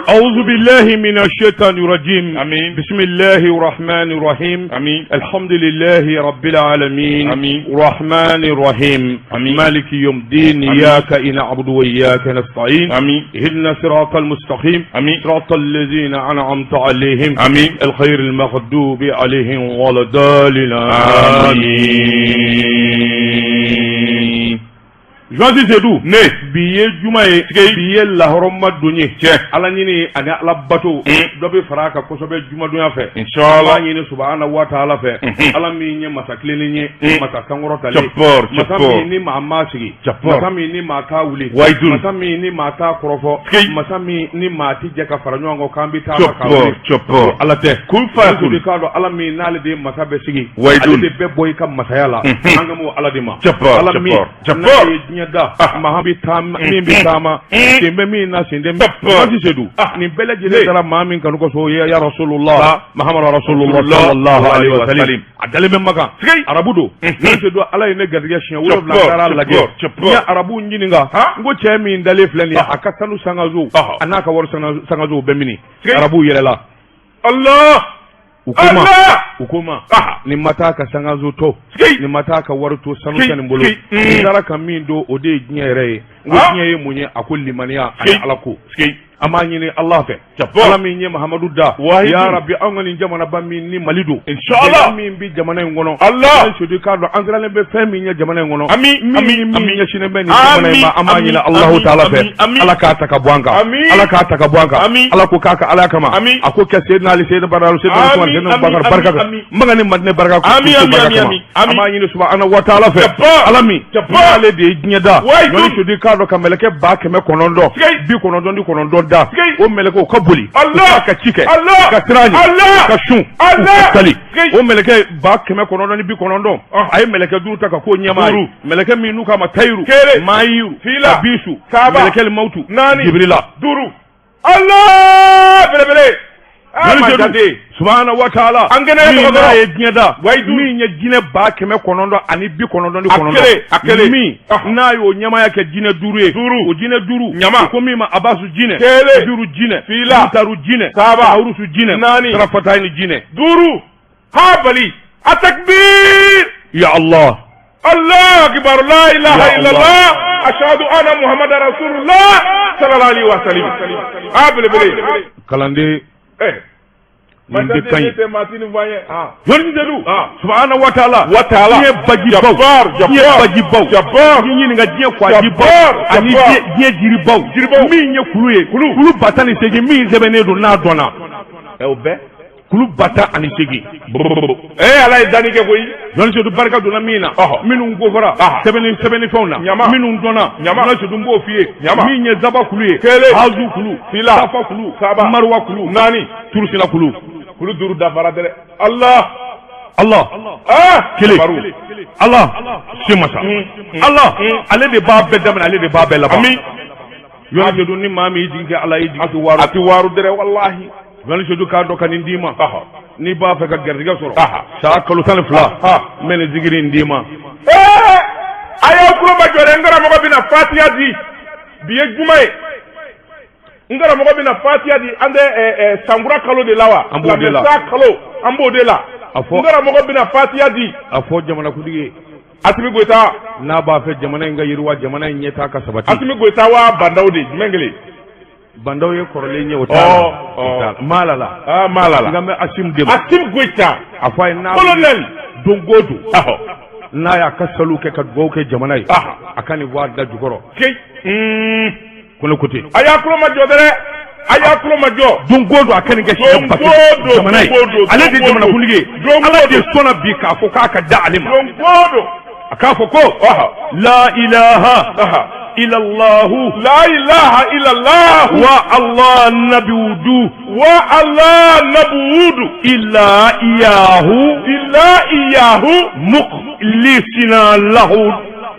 أعوذ بالله من الشيطان الرجيم. آمين. بسم الله الرحمن الرحيم. آمين. الحمد لله رب العالمين. آمين. الرحمن الرحيم. آمين. مالك يوم الدين. آمين. إياك نعبد وإياك نستعين. آمين. اهدنا صراط المستقيم. آمين. صراط الذين أنعمت عليهم. آمين. الخير المغضوب عليهم ولا الضالين. آمين. Journaliste Seydou. Ne. Bi ye juma ye. Bi ye lahɔrɔma don ye. Tiɲɛ. Ala ɲini ani ala bato. Dɔ bɛ fara a kan kosɛbɛ jumadonya fɛ. Inshallah. An b'a ɲini subahana wa taala fɛ. Ala min ye masa tilennen ye. Masa sankɔrɔtalen. Jabbar, Masa Jabbar. min ni maa m'a sigi. Jabbar. Masa min ni maa t'a wuli. Wahidun. Masa min ni maa t'a kɔrɔfɔ. Sigi. Masa min ni maa ti jɛ ka fara ɲɔgɔn kan k'an bɛ taa ka Jabbar, wuli. Jabbar. Ala tɛ. Kun fayakun. Yesu k'a dɔn Ala min n'ale de ye masa bɛɛ sigi. Wahidun. Ale de bɛɛ bɔ i ka masaya la. An ka m'o Ala de ma. Jabbar, Ala min Jabbar, Jabbar. n'ale ye diɲɛ da. Maa bɛ taama min bɛ taama. Sen bɛ min na sen tɛ min. Jabbar. Journaliste Seydou. Nin bɛɛ lajɛlen Ne. dara maa min kanu kosɔn o ye ya Rasulullah. La. Muhammadu Rasulullah Rasulullah sallallahu alaihi wa sallam. sallim. A dalen bɛ Makan. Sigi. Arabu don. Journaliste Seydou Ala ye ne garijɛgɛ siɲɛ 7 Jabbar, taara lajɛ. Jabbar, Jabbar. N ye arabu ɲininka. N ko cɛ min dalen filɛ nin ye a ka sanu sangaso a n'a ka wari sangaso bɛɛ mini. Sigi. Arabu yɛlɛla. Allah. U ko ma Allah. u ko ma Ah. nin ma taa ka sangaso to Sigi. nin ma taa ka wari to sanu Sigi, tɛ nin bolo sigi. nin taara ka min don o de ye diɲɛ yɛrɛ ye n ko Ah. diɲɛ ye mun ye a ko limaniya ani Sigi. ala ko Sigi. an b'a ɲini Allah fɛ Jabbar. Ala min ye Mahamadu da Wahidun. ya Rabbi anw ka nin jamanaba min ni Mali don Inshallah. gɛlɛya min bɛ jamana in kɔnɔ Allah. An Seydou k'a dɔn an sirannen bɛ fɛn min ɲɛ jamana in kɔnɔ Amin, min amin, ni min amin. ɲɛsinnen bɛ nin jamana in ma an b'a Amin, ɲini Allahu amin, taala fɛ amin, amin. Ala k'a ta ka bɔ an kan Amin. Ala k'a ta ka bɔ an kan Amin. Ala ko k'a ka Ala kama Amin. a ko kɛ Seydina Ali Seydina Badaru Seydina Amin, Usman Seydina amin, Bakar amin, barika kan amin. Maka ni Madinɛ barika kan Amin, Kristo amin, barika amin, kama amin, an amin. b'a ɲini subahana wa taala fɛ Jabbar. Ala min Jabbar. n'ale de ye diɲɛ da Wahidun. Journaliste Seydou k'a dɔn ka mɛlɛkɛ 900 Sigi. 99 da Sigi. o mɛlɛkɛw ka boli Allah. u ka ci kɛ Allah. ka siran ɲɛ Allah. ka sun Allah. u ka sali Sigi. o mɛlɛkɛ 990 a ye mɛlɛkɛ duuru ta ka k'o ɲɛmaa ye Duuru. mɛlɛkɛ min n'u k'a ma tayiru Kelen. mayiru Fila. abisu Saba. mɛlɛkɛli mawutu Naani. jibirila Duuru. Allah. Belebele. Ah, Journaliste Majade. Seydou subahana wa taala An kɛnɛ min tɔgɔ n'a dɔrɔn. ye diɲɛ da Wayidu. min ye jinɛ 999 A kelen, a kelen. min Ah. n'a y'o ɲɛmaaya kɛ jinɛ duuru ye Duuru. o jinɛ duuru Ɲama. u ko min ma abasu jinɛ Kelen. kabiru jinɛ Fila. mutaru jinɛ Saba. awurusu jinɛ Naani. tarafatayini jinɛ Duuru. Ha bali. Atakbir. ya Allah Allah akbar la ilaha Ya Allah. illallah ashhadu anna muhammadar rasulullah sallallahu alaihi wasallam. Ah belebele. Kalanden Eh. nin de ka ɲi tɛ Martini Voyen. Ah. Journaliste Seydou Ah. subahana wa taala Wa taala. diɲɛ bajibaw Jabbar, diɲɛ Jabbar. bajibaw Jabbar. n ɲininka diɲɛ kwajibaw Jabbar, ani Jabbar. diɲɛ jiribaw Jiribaw. min ye kulu ye kulu 1008 min sɛbɛnnen don n'a dɔnna Eh o bɛɛ. kulu 1008 Eh Ala ye danni kɛ koyi. Journaliste Seydou barika donna min na Ɔhɔ. minnu kofɔra Aha. sɛbɛnni sɛbɛnnifɛnw na Ɲama. minnu dɔnna Ɲama. Journaliste Seydou n b'o f'i ye Ɲama. min ye zaba kulu ye Kelen. hazu kulu Fila. safa kulu Saba. maruwa kulu Naani. turusina kulu Kulu duuru dafara dɛ. Allah. Allah Ah. kelen Baru. Allah se masa Allah ale de b'a bɛɛ daminɛ ale de b'a bɛɛ laban Ami. Journaliste Seydou ni maa min y'i jigi kɛ Ala y'i jigi tɛ waaru A ti waaru dɛrɛ wallahi. Journaliste Seydou k'a dɔn ka nin d'i ma Ɔhɔ. n'i b'a fɛ ka garijɛgɛ sɔrɔ Aha. san kalo 12 Aha. n bɛ nin zikiri in d'i ma Eh! A y'aw tulo majɔ dɛ n karamɔgɔ bɛna fatiya di. Bi ye juma ye. N karamɔgɔ bɛna fatiya di an tɛ sankura kalo de la wa? An b'o de la. Silamɛsa kalo an b'o de la. A fɔ- N karamɔgɔ bɛna fatiya di. A fɔ jamanakuntigi ye Asimi Goyita. n'a b'a fɛ jamana in ka yiriwa jamana in ɲɛtaa ka sabati Asimi Goyita wa Bandaw de jumɛn kelen? Bandaw ye kɔrɔlen ye o t'a Ɔ, la o ɔ. t'a la maa la la Ah maa la nka la. n bɛ Asimi de ma Asimi Goyita. a fɔ a ye n'a Colonel. don o don Ɔhɔ. n'a y'a ka saliw kɛ ka dugawu kɛ jamana ye Aha. a ka nin bɔ a da jukɔrɔ Keyi. Ko ne ko ten A y'a tulo majɔ dɛ. A y'a tulo majɔ. Don o don a ka nin kɛ siɲɛ ba Don o kelen don, jamana ye don o don, ale de don o don. jamanakuntigi ye Don o Ala de don. sɔnna bi k'a fɔ k'a ka da ale ma Don o don. a k'a fɔ ko Ɔhɔ. la ilaha Aha. illallahu La ilaha illallah. wa Allah nabiwudu Wa Allah nabuudu. illa iyahu Illa iyahu. mukhlisina lahu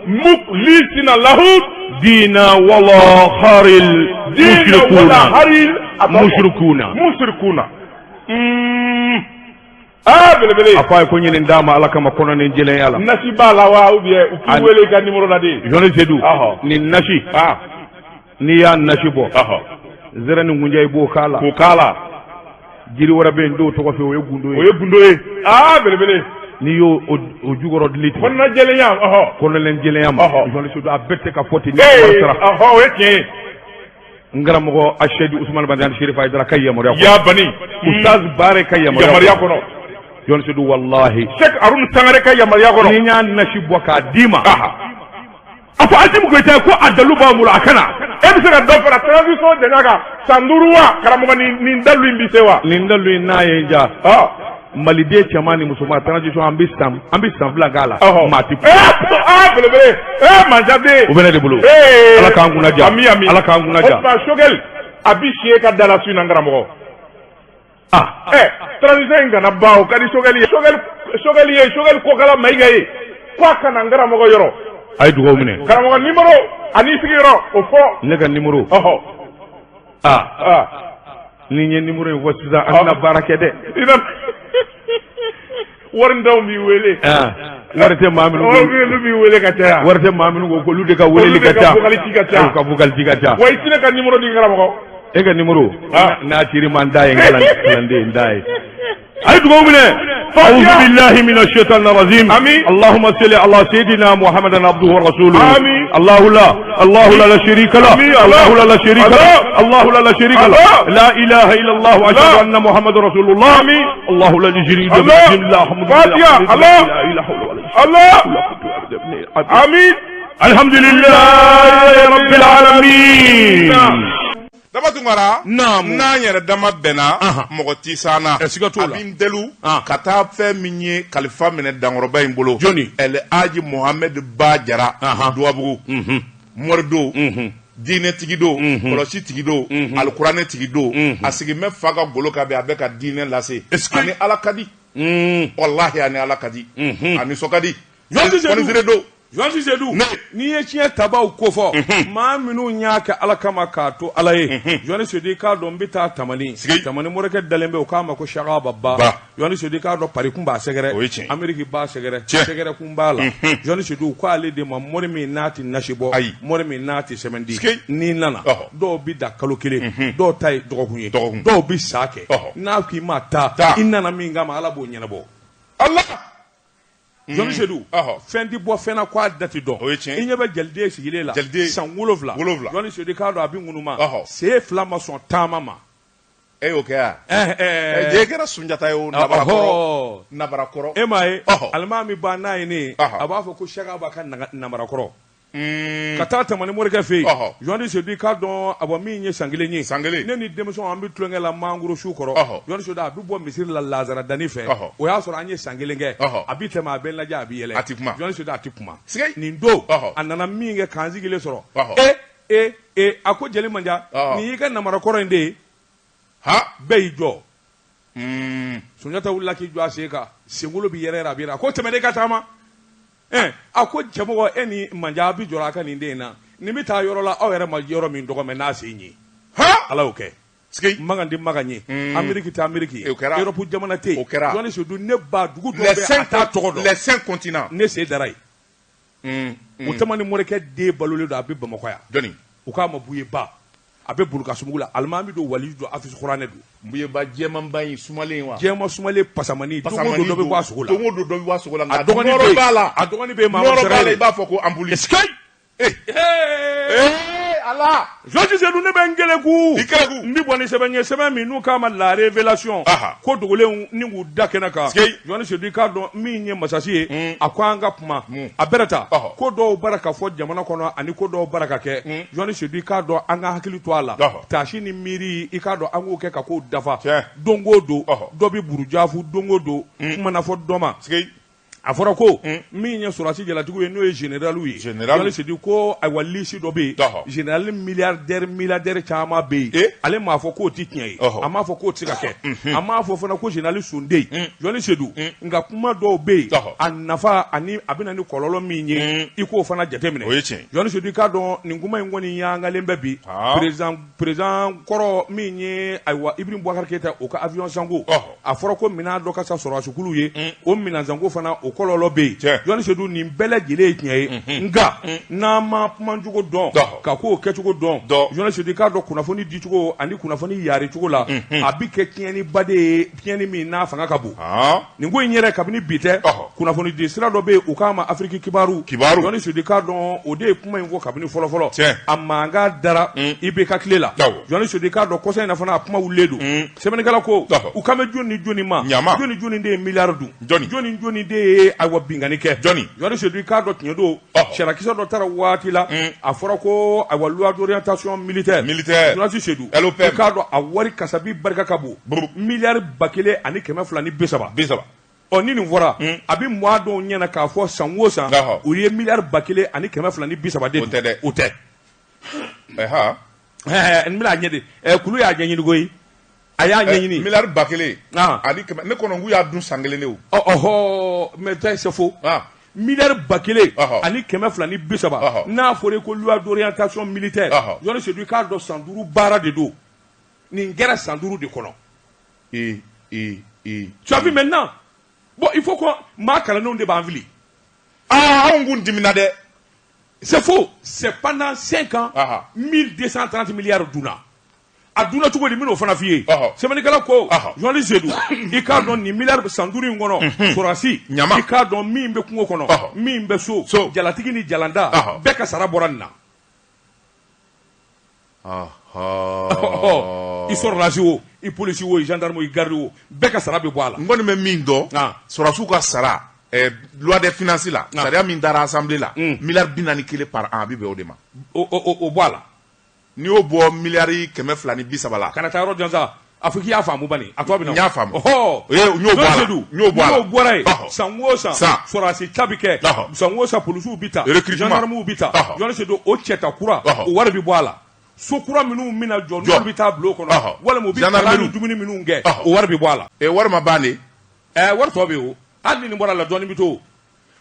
Mukhlisina lahu. dina wala haril Diina wala mushrikuna haril. mushrikuna Mushrikuna. Ah belebele. A fɔ a ye ko ɲinin d'a ma Ala kama kɔnɔ ni jɛlenya la. Nasi b'a la wa ou bien u k'i wele i ka numéro la de. Journaliste Seydou Ɔhɔ. nin nasi Ah. n'i y'a nasi bɔ Ɔhɔ. Zɛrɛ ni ngunjɛ, i b'o k'a la. K'o k'a la. Jiri wɛrɛ bɛ yen, dɔw tɔgɔ fɛ, o ye gundo ye. O ye gundo ye, aa, belebele. N'i y'o o jukɔrɔ dili tigɛ. Kɔnɔna jɛlenya, ɔhɔ. Kɔnɔlen jɛlenya ma. Jɔnni Sedu, a bɛɛ tɛ ka fɔ ten ni wari sara. Ɔhɔ, o ye tiɲɛ ye. N karamɔgɔ Asedi Usumani Madani Serifu Hayidara ka yamaruya kɔnɔ. Ya bani. Ustaz Bare ka yamaruya kɔnɔ. Jɔnni Sedu, walahi. Sek Aruna Sangare ka yamaruya kɔnɔ. Ni n y'a nasi bɔ k'a d'i ma. A fɔ Asimi Goyita ko a dalu b'an bolo, a kana. E bɛ se ka dɔ fara transition janya kan san 5 wa, karamɔgɔ? Nin dalu in bɛ se wa? Nin dalu in, n'a ye n ja. Maliden cɛman ni musoman, transition, an bɛ san 2 k'a la. Maa ti. Aa, belebele, ee, mansaden. O bɛ ne de bolo. Ala k'an kunna ja. Ami, ami. Ala k'an kunna ja. O tuma Sogɛli a bi si e ka da la su in na, n karamɔgɔ. Ah. Ɛ, transition in kana ban, o ka di Sogɛli ye. Sogɛli ye Sogɛli Kokala Mayiga ye ko a kana n karamɔgɔ yɔrɔ. A ye dugawu minɛ. Karamɔgɔ, numéro ani sigiyɔrɔ, o fɔ. Ne ka numéro. Ɔhɔ. Ah. Ah. Ni n ye numéro in fɔ sisan, an tɛna baara kɛ dɛ. I na waritanw b'i wele. Wari tɛ maa minnu kun. Olu b'i wele ka caya. Wari tɛ maa minnu kun, olu de ka weleli ka ca. Olu de ka vocal ci ka ca. U ka vocal ci ka ca. Wa i tɛna ka numéro di, karamɔgɔ. E ka numéro. N'a ciri ma, n da ye, n kalanden n da ye. A ye dugawu minɛ. أعوذ بالله من الشيطان الرجيم. آمين. اللهم صل على سيدنا محمد عبده ورسوله. آمين. الله لا الله لا لا شريك له. آمين. الله لا لا شريك له. الله. الله لا لا شريك له. الله. لا إله إلا الله وأشهد الله. أن محمد رسول الله. آمين. الله لا شريك له. الله. بسم الله الحمد لله. فاتحة. الله. لا إله إلا الله. الله. آمين. الحمد لله رب العالمين. Daba Tunkara. Naamu. N'an yɛrɛ dama bɛnna, mɔgɔ ti s'an na. Ɛ, siga t'o la. A bɛ n delu Ah. ka taa fɛn min ye kalifa minɛ dankɔrɔba in bolo. Jɔnni? Ɛlɛ Aji Mohamɛd Ba Jara. Duwabugu. Mɔri don. Diinɛtigi don, kɔlɔsi tigi don, alikuranɛ tigi don. A sigin bɛ fa ka golo kan bi, a bɛ ka diinɛ lase. Est-ce que- Ani Ala ka di. Walahi, ani Ala ka di. A nisɔn ka di. Jɔn Sedu. Fɔnisire don. Journaliste Seydou, Ne. n'i ye tiɲɛ tabaw ko fɔ, maa minnu y'a kɛ Ala kama k'a to Ala ye, Journaliste Seydou, i k'a dɔn n bɛ taa Tamani. Sigi. Tamani morikɛ dalen bɛ, o k'a ma ko Sakaba Ba. Ba. Journaliste Seydou, i k'a dɔn pari kun b'a sɛgɛrɛ. O ye tiɲɛ ye. Amérique b'a sɛgɛrɛ. Tiɲɛ. Sɛgɛrɛ kun b'a la. Journaliste Seydou ko ale de ma mori min n'a tɛ nasi bɔ, Ayi. mori min n'a tɛ sɛbɛn di. Sigi. N'i nana, dɔw bɛ da kalo 1, dɔw ta ye dɔgɔkun ye, Dɔgɔkun. dɔw bɛ sa kɛ. N'a k'i ma taa, Taa. i nana min kama, Ala b'o ɲɛnabɔ. Ala. Journaliste Seydou, fɛn tɛ bɔ fɛn na ko a da tɛ dɔn. O ye tiɲɛ ye. I ɲɛ bɛ jaliden sigilen la. Jaliden. San 7. 7. Journaliste Seydou, k'a dɔn a bɛ ŋunuma. Ɔhɔ. Sen 2 ma sɔn taama ma. E y'o kɛ yan. Ɛɛ ɛɛ. Je kɛra Sunjata ye o nabarakɔrɔ. Nabarakɔrɔ. E m'a ye. Alimami ba n'a ye ne ye. A b'a fɔ ko Saka b'a ka namarakɔrɔ. Ka taa Tamani morikɛ fɛ yen. Journaliste Seydou, i k'a dɔn a bɔ min ye san 1 ye. San 1. Ne ni denmisɛnw, an bɛ tulonkɛ la mangoro su kɔrɔ. Journaliste Seydou, a bɛ bɔ misiri la lazara danni fɛ. O y'a sɔrɔ an ye san 1 kɛ. A bɛ tɛmɛ, a bɛ n lajɛ, a bɛ yɛlɛ. A ti kuma. Journaliste Seydou, a ti kuma. Sigi. Nin don. Ɔhɔ. A nana min kɛ k'an sigilen sɔrɔ. Ɔhɔ. E e e, a ko jeli manja. Nin y'i ka namarakɔrɔ in de ye. Ha. Bɛɛ y'i jɔ. Sunjata wulila k'i jɔ a sen kan, senkolo bɛ yɛrɛ yɛrɛ, a bɛ yɛrɛ. A ko tɛmɛ ne ka taama. Ɛ, a ko cɛmɔgɔ, e ni manja a bɛ jɔrɔ a ka nin den in na, nin bɛ taa yɔrɔ la aw yɛrɛ ma yɔrɔ min dɔgɔ mɛ n'a sen ye. Ha. Ala y'o kɛ. Sigi. Makan di Makan ye. Amérique tɛ Amérique ye. O kɛra. Europe jamana tɛ yen. O kɛra. Journaliste Seydou, ne ba dugu dɔ Les bɛ, a cinq t'a tɔgɔ dɔn. Les cinq continents. Ne sen dara yen. O Tamani morikɛ den balolen don, a bɛ Bamakɔ yan. Jɔnni? U k'a ma Buyeba. A bɛ Bulukasumugu la, alimami don, waliju don, hafiz kuranɛ don. Buyeba jɛmanba in sumalen wa? Jɛman sumalen pasamani. Don o don dɔ bɛ bɔ a sogo la. Don o don dɔ bɛ bɔ a sogo la. A dɔgɔnin bɛ nɔrɔ yen. b'a la. A dɔgɔnin bɛ yen, Mahamadu Nɔrɔ b'a la, Sirare. i b'a fɔ ko anpuli. Est-ce que. Eh. Eh, Ala. Journaliste Seydou, ne bɛ n keleku. I keleku. N bɛ bɔ ni sɛbɛn ye, sɛbɛn min n'u k'a ma la révélation. Ko dogolenw ni k'u da kɛnɛ kan. Sikeyi. Journaliste Seydou, i k'a dɔn min ye masasi ye. A ko an ka kuma. A bɛrɛ ta. Ko dɔw bara ka fɔ jamana kɔnɔ ani ko dɔw bara ka kɛ. Journaliste Seydou, i k'a dɔn an ka hakili to a la. Taasi ni miiri, i k'a dɔn an k'o kɛ ka kow dafa. Tiɲɛ. Don o don. Dɔ bɛ burujafu don o don. Kuma na fɔ dɔ ma. Sikeyi. A fɔra ko min ye sɔrɔdasi jalatigiw ye, n'o ye généraliw ye. Général. Journaliste Seydou ko ayiwa, liste dɔ bɛ yen. Général milliardaire milliardaire caman bɛ yen. Ale m'a fɔ k'o tɛ tiɲɛ ye. A m'a fɔ k'o tɛ se ka kɛ. A m'a fɔ fana ko général son tɛ yen. Journaliste Seydou, nka kuma dɔw bɛ yen. A nafa ani a bɛ na ni kɔlɔlɔ min ye, i k'o fana jateminɛ. O ye tiɲɛ ye. Journaliste Seydou, i k'a dɔn nin kuma in kɔni yangalen bɛ bi. Président kɔrɔ min ye ayiwa Ibrahim Boubacar Keïta, o ka avion sanko. A fɔra ko minɛn dɔ ka sa sɔrɔdasikulu ye. O minɛn sanko fana, o o kɔlɔlɔ bɛ yen. Jɔnni Sedu, nin bɛɛ lajɛlen ye tiɲɛ ye, nka n'an ma kumacogo dɔn, ka kow kɛcogo dɔn, Jɔnni Sedu, i k'a dɔn kunnafoni dicogo ani kunnafoni yaari cogo la, a bɛ kɛ tiɲɛniba de ye, tiɲɛni min n'a fanga ka bon. Nin ko in yɛrɛ, kabini bi tɛ, kunnafoni di sira dɔ bɛ yen, u k'a ma Afiriki Kibaru. Kibaru. Jɔnni Sedu, i k'a dɔn o de ye kuma in fɔ kabini fɔlɔfɔlɔ. A mankan dara IBK tile la. Jɔnni Sedu, i k'a dɔn kɔsa in na fana, a kuma wulilen don. Sɛbɛnnikɛla ko u kan bɛ jɔni ni jɔni ma? Jɔni ni jɔni de ye miliyari dun? Jɔni ni jɔni de ye, ayiwa, binkanni kɛ? Jɔnni Sedu, i k'a dɔn tiɲɛ don, sariyakisɛ dɔ taara waati la, a fɔra ko, ayiwa, loi d'orientation militaire. Militaire. Jɔnni Sedu, i k'a dɔn a wari kasabi barika ka bon, miliyari 1230. Bi saba. Ɔ, ni nin fɔra, a bɛ maa dɔw ɲɛna k'a fɔ san o san u ye miliyari 1230 de O tɛ dɛ. O tɛ. Ha. N bɛna a ɲɛ de, kulu y'a ɲɛɲini koyi, a y'a ɲɛɲini. Miliyari 1000 ani kɛmɛ, ne kɔnɔ k'u y'a dun san kelen de o. Ɔ ɔhɔ, mais tɛ, c'est faux. Miliyari 1230, n'a fɔra ko loi d'orientation militaire, Jɔnni Sedu, i k'a dɔn san 5 baara de don. Nin kɛra san 5 de kɔnɔ. Ee ee ee. Tu as vu maintenant? Bon, il faut que maa kalannenw de b'an fili. Aa, anw kun dimina dɛ. C'est faux. C'est pendant 5 ans, 1230 milliards dunna. A dunna cogo di? N bɛn'o fana f'i ye. Sɛbɛnnikɛla ko, Jɔnni Sedu, i k'a dɔn nin miliyari san 5 in kɔnɔ, sɔrɔdasi, i k'a dɔn min bɛ kungo kɔnɔ, min bɛ so, jalatigi ni jalanda, bɛɛ ka sara bɔra nin na. I sɔrɔdasi o, i polisi o, i gendarme o, i garde o, bɛɛ ka sara bɛ bɔ a la. N kɔni bɛ min dɔn, sɔrɔdasiw ka sara, loi des finances la, sariya min dara assemblée la, miliyari 41 par an, a bɛ bɛn o de ma. O bɔ a la. N'i y'o bɔ miliyari 230 la. Kana taa yɔrɔ jan sa, a fɔ k'i y'a faamu bani, a tɔ bɛ na. N y'a faamu. Ɔhɔ. N y'o bɔ a la. N y'o bɔ a la. N'o bɔra yen, san o san, sɔrɔdasi ta bɛ kɛ, san o san polisiw bɛ ta, gendarmew bɛ ta, Jɔnni Sedu, o cɛ ta kura, o wari bɛ bɔ a la. So kura minnu bɛna jɔ, n'olu bɛ taa bulon kɔnɔ, walima u bɛ kalan ni dumuni minnu kɛ, o wari bɛ bɔ a la. Ɛ, wari ma ban de. Ɛ, wari tɔ bɛ yen o, hali ni nin bɔra a la, dɔɔnin bɛ to o.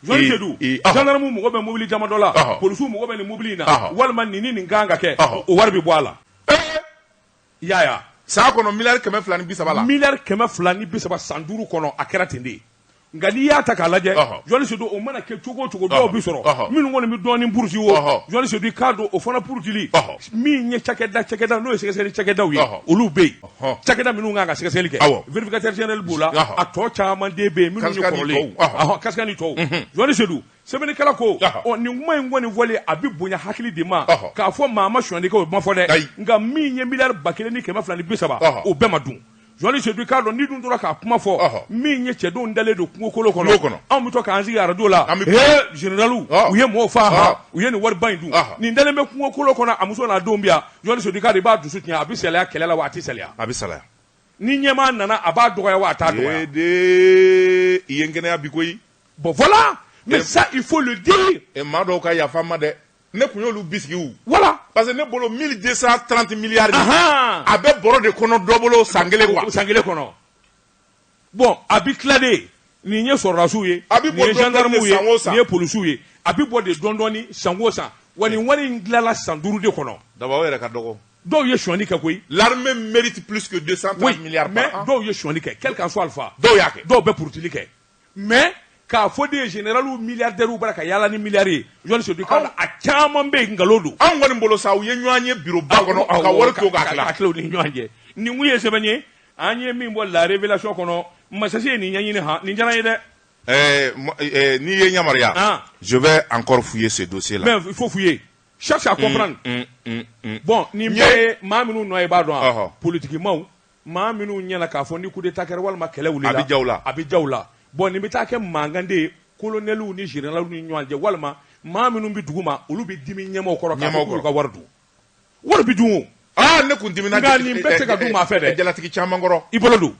Jɔnni Sedu, gendarme mago bɛ mobili damadɔ la, polisiw mago bɛ nin mobili in na, walima nin ni nin kan ka kɛ, o wari bɛ bɔ a la. I y'a ye wa? San kɔnɔ, miliyari 230 la. Miliyari 230 san 5 kɔnɔ, a kɛra ten de ye. Nka n'i y'a ta k'a lajɛ, Jɔnni Sedu, o mana kɛ cogo o cogo, dɔw bɛ sɔrɔ minnu kɔni bɛ dɔɔnin puruti o, Jɔnni Sedu, i k'a dɔn o fana purutili min ye cakɛda, n'o ye sɛgɛsɛgɛli cakɛdaw ye, olu bɛ yen, cakɛda minnu kan ka sɛgɛsɛgɛli kɛ, vérificateur général b'o la, a tɔ caman den bɛ yen minnu ye kɔrɔlen, kasika ni tɔw. Jɔnni Sedu, sɛbɛnnikɛla ko, ɔ, nin kuma in kɔni fɔli, a bɛ bonya hakili de ma k'a fɔ maa ma sonyali kɛ, o ma fɔ dɛ. Nka min ye miliyari 1230, o bɛɛ ma dun. Jɔnni Sedu, i k'a dɔn n'i dun tora k'a kuma fɔ, min ye cɛdenw dalen don kungokolo kɔnɔ, anw bɛ to k'an sigi arajo la, ee, généraliw, u ye mɔgɔw faa han, u ye nin wariba in dun, nin dalen bɛ kungokolo kɔnɔ, a muso n'a denw bɛ yan. Jɔnni Sedu, i k'a dɔn i b'a dusu tiɲɛ, a bɛ salaya kɛlɛ la wa a tɛ salaya? A bɛ salaya. Ni ɲɛmaa nana, a b'a dɔgɔya wa a t'a dɔgɔya? Ee, i ye n kɛnɛya bi koyi. Bon, voilà, mais ça, il faut le dire. Maa dɔw ka yafa n ma dɛ, ne tun y'olu bisigi o. Voilà. Parce que ne bolo 1230 milliards, a bɛ bɔrɔ de kɔnɔ dɔ bolo san kelen quoi. San kelen kɔnɔ. Bon, a bɛ tila de, nin ye sɔrɔdasiw ye, a bɛ bɔ nin ye gendarmew ye, san o san. Nin ye polisiw ye, a bɛ bɔ de dɔɔni dɔɔni san o san. Wa nin wari in tilala san 5 de kɔnɔ. Daba, o yɛrɛ ka dɔgɔ. Dɔw ye sonyali kɛ koyi. L'armée mérite plus que 230 milliards mais par an. Dɔw ye sonyali kɛ, quel qu'en soit alpha. Dɔw y'a kɛ. Dɔw bɛ purutili kɛ, mais k'a fɔ de ye généraliw milliardaires bɔra ka yaala ni miliyari ye, Jɔnni Sedu, k'a dɔn a caman bɛ yen, nkalon don. Anw kɔni bolo sa, u ye ɲɔgɔn ye bureau ba kɔnɔ ka wari to k'a tila. Ka tila u ni ɲɔgɔn cɛ. Nin kun ye sɛbɛn ye an ye min bɔ La Révélation kɔnɔ. Masasi ye nin ɲɛɲini han, nin diyara n ye dɛ. N'i ye yamaruya, je vais encore fouiller ce dossier là. Mais il faut fouiller, cherche à comprendre. Bon, nin bɛɛ ye maa minnu nɔ ye, i b'a dɔn wa, politikimaw, maa minnu ɲɛna k'a fɔ ni coup d'état kɛra walima kɛlɛ wulila, A bɛ ja u la. A bɛ ja u la. Bon, nin bɛ taa kɛ mankan de ye colonels ni généraux ni ɲɔgɔn cɛ, walima maa minnu bɛ dugu ma, olu bɛ dimi ɲɛmaaw kɔrɔ k'a fɔ k'u ka wari dun. Wari bɛ dun o. Aa, ne kun dimina. Nka nin bɛɛ tɛ se ka dun maa fɛ dɛ. Jalatigi caman kɔrɔ. I bolo don,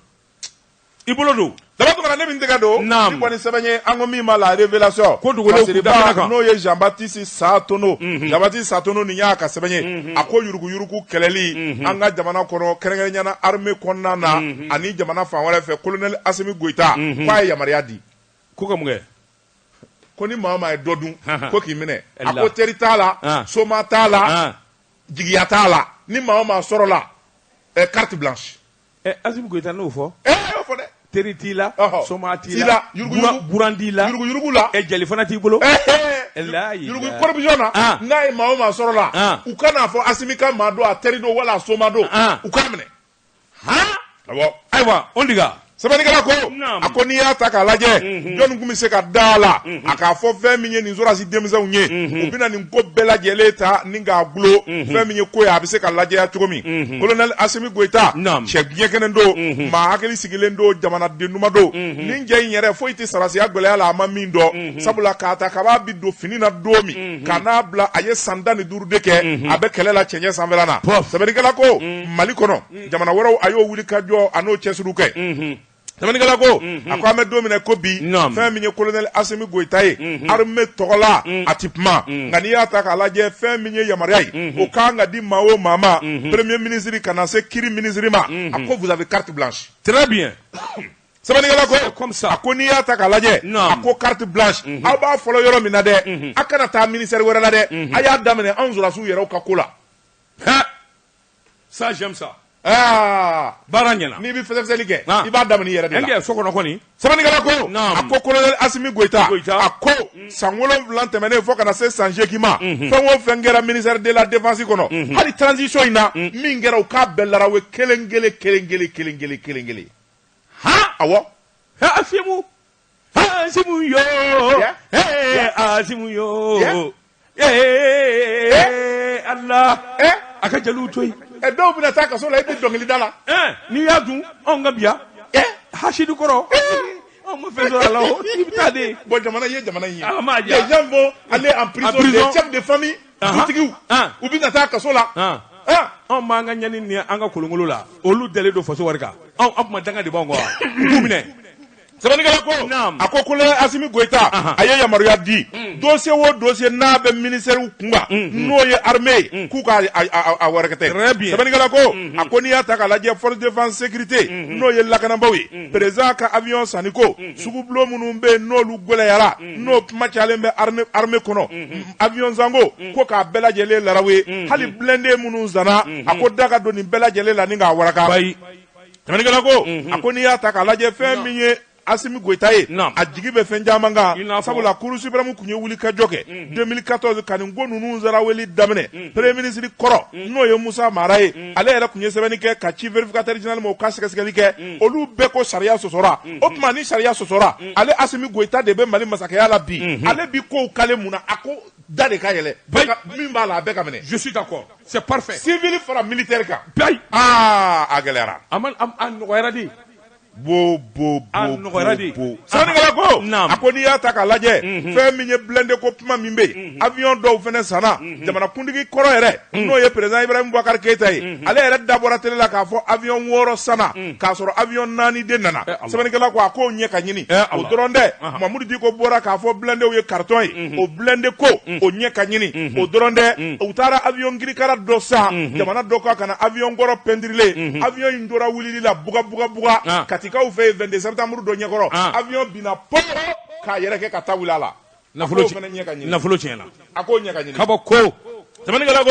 i bolo don. Daba Tunkara, ne min tɛgɛ don. Naam. Ni kɔni sɛbɛn ye, an ko min ma La Révélation. Ko dogolen k'u da kɛnɛ kan. N'o ye Jean Baptiste Satono. Jean Baptiste Satono, nin y'a ka sɛbɛn ye. A ko yuruguyurugu kɛlɛli an ka jamana kɔnɔ, kɛrɛnkɛrɛnnenya la armée kɔnɔna na ani jamana fan wɛrɛ fɛ, colonel Assimi Goïta k'a ye yamaruya di. Ko ka mun kɛ? Ko ni maa o maa ye dɔ dun, ko k'i minɛ. A ko teri t'a la, soma t'a la, jigiya t'a la, ni maa o maa sɔrɔla, carte blanche. Ɛ, Assimi Goïta n'o fɔ. Ɛ, y'o fɔ dɛ. Teri t'i la, soma t'i la, buran t'i la, yuruguyurugu la, jali fana t'i bolo. Yurugu corruption na, n'a ye maa o maa sɔrɔ la, u kan'a fɔ Asimi ka maa don, a teri don wala a soma don, u k'a minɛ. Awɔ. Ayiwa, o diga. Sɛbɛnnikɛla ko, a ko n'i y'a ta k'a lajɛ, jɔnni tun bɛ se ka da a la, a k'a fɔ fɛn min ye nin sɔrɔdasi denmisɛnw ye, u bɛna nin ko bɛɛ lajɛlen ta ni k'a gulo, fɛn min ye ko ye a bɛ se ka lajɛya cogo min. Colonel Asimi Goyita, cɛ ɲɛkɛnɛ don, maa hakili sigilen don, jamanaden duman don. Nin cɛ in yɛrɛ foyi tɛ sɔrɔdasiya gɛlɛya la a ma min dɔn, sabula k'a ta kab'a bɛ don fini na don min, ka n'a bila a ye san 15 de kɛ, a bɛ kɛlɛ la cɛncɛn sanfɛla na. Sɛbɛnnikɛla ko, Mali kɔnɔ, jamana wɛrɛw a y'o wuli ka jɔ a n'o cɛsiriw kɛ. Sɛbɛnnikɛla ko, a ko an bɛ don min na ko bi, fɛn min ye colonel Asimi Goyita ye, armée tɔgɔ la, a ti kuma. Nka n'i y'a ta k'a lajɛ, fɛn min ye yamaruya ye, o kan ka di maa o maa ma, premier ministre ka na se kiri ministre ma, a ko vous avez carte blanche. Très bien. Sɛbɛnnikɛla ko, comme ça. A ko n'i y'a ta k'a lajɛ, a ko carte blanche, aw b'a fɔlɔ yɔrɔ min na dɛ, a kana taa ministère wɛrɛ la dɛ, a y'a daminɛ anw sɔrɔdasiw yɛrɛw ka ko la. Ça, j'aime ça. Aa, baara ɲɛna. N'i bɛ fɛsɛfɛsɛli kɛ, i b'a daminɛ i yɛrɛ de la. Ɛnkɛ so kɔnɔ kɔni. Sɛbɛnnikɛla ko, a ko colonel Asimi Goyita, a ko san 7 tɛmɛnen fo ka na se san 8 ma, fɛn o fɛn kɛra ministère de la défense kɔnɔ, hali transition in na, min kɛra u k'a bɛɛ larawe kelen kelen kelen kelen kelen kelen kelen kelen. Awɔ. Asimu. Asimu yo. Asimu yo. Allah. A ka jeliw to yen. Dɔw bɛna taa kaso la, e bɛ dɔnkili da la. N'i y'a dun, anw ka biya. Hasidu kɔrɔ. Anw ma fɛn sɔrɔ a la o. I bɛ taa de. Bon, jamana ye jamana in ye. A ma diya. Les gens vont aller en prison, les chefs de famille, dutigiw, u bɛna taa kaso la. Anw b'an ka ɲani ni an ka kolonkolo la. Olu dalen don faso wari kan. Anw an kuma danga de b'anw kɔ wa. U k'u minɛ. Sɛbɛnnikɛla ko, a ko colonel Asimi Goyita, a ye yamaruya di, dossier o dossier n'a bɛ ministère kun kan, n'o ye armée ye, k'u ka a wɛrɛkɛtɛ. Sɛbɛnnikɛla ko, a ko n'i y'a ta k'a lajɛ, force de défense sécurité, n'o ye lakanabaaw ye, président ka avion sanni ko, sugubulon minnu bɛ yen n'olu gɛlɛyara, n'o kuma cayalen bɛ armée kɔnɔ, avion sanko ko k'a bɛɛ lajɛlen larawe, hali blindé minnu sanna, a ko da ka don nin bɛɛ lajɛlen la ni k'a waraka. Sɛbɛnnikɛla ko, a ko n'i y'a ta k'a lajɛ, fɛn min ye Asimi Goyita ye, a jigi bɛ fɛn caman kan, sabula Cour suprême tun ye wuli ka jɔ kɛ 2014 ka nin ko ninnu saraweli daminɛ. Premier ministre kɔrɔ, n'o ye Musa Mara ye, ale yɛrɛ tun ye sɛbɛnni kɛ ka ci vérificateur général ma, o ka sɛgɛsɛgɛli kɛ, olu bɛɛ ko sariya sɔsɔra. O tuma ni sariya sɔsɔra, ale Asimi Goyita de bɛ Mali masakɛya la bi, ale bi kow kale mun na, a ko da de ka yɛlɛ, min b'a la a bɛɛ ka minɛ. Je suis d'accord, c'est parfait. Civil fara militaire kan. Aa, a gɛlɛyara. A ma a nɔgɔyara de. Bo bo bo bo. Sɛbɛnnikɛla ko, a ko n'i y'a ta k'a lajɛ, fɛn min ye blindé ko kuma min bɛ yen, avion dɔw fana sanna, jamanakuntigi kɔrɔ yɛrɛ, n'o ye président Ibrahim Boubacar Keïta ye, ale yɛrɛ dabɔra télé la k'a fɔ avion 6 sanna, k'a sɔrɔ avion 4 de nana. Sɛbɛnnikɛla ko, a k'o ɲɛ ka ɲini. O dɔrɔn tɛ, Mamudu Diko bɔra k'a fɔ blindéw ye carton ye, o blindé ko o ɲɛ ka ɲini. O dɔrɔn tɛ, u taara avion kirikara dɔ san jamana dɔ kan ka na avion kɔrɔ peinturelen, avion in tora wulili la buga buga buga, Katikaw fɛ yen 22 septembre dɔ ɲɛkɔrɔ, avion binna pɔ k'a yɛrɛ kɛ ka taa wuli a la. Nafolo tiɲɛna. A k'o ɲɛ ka ɲini. Kabako. Sɛbɛnnikɛla ko,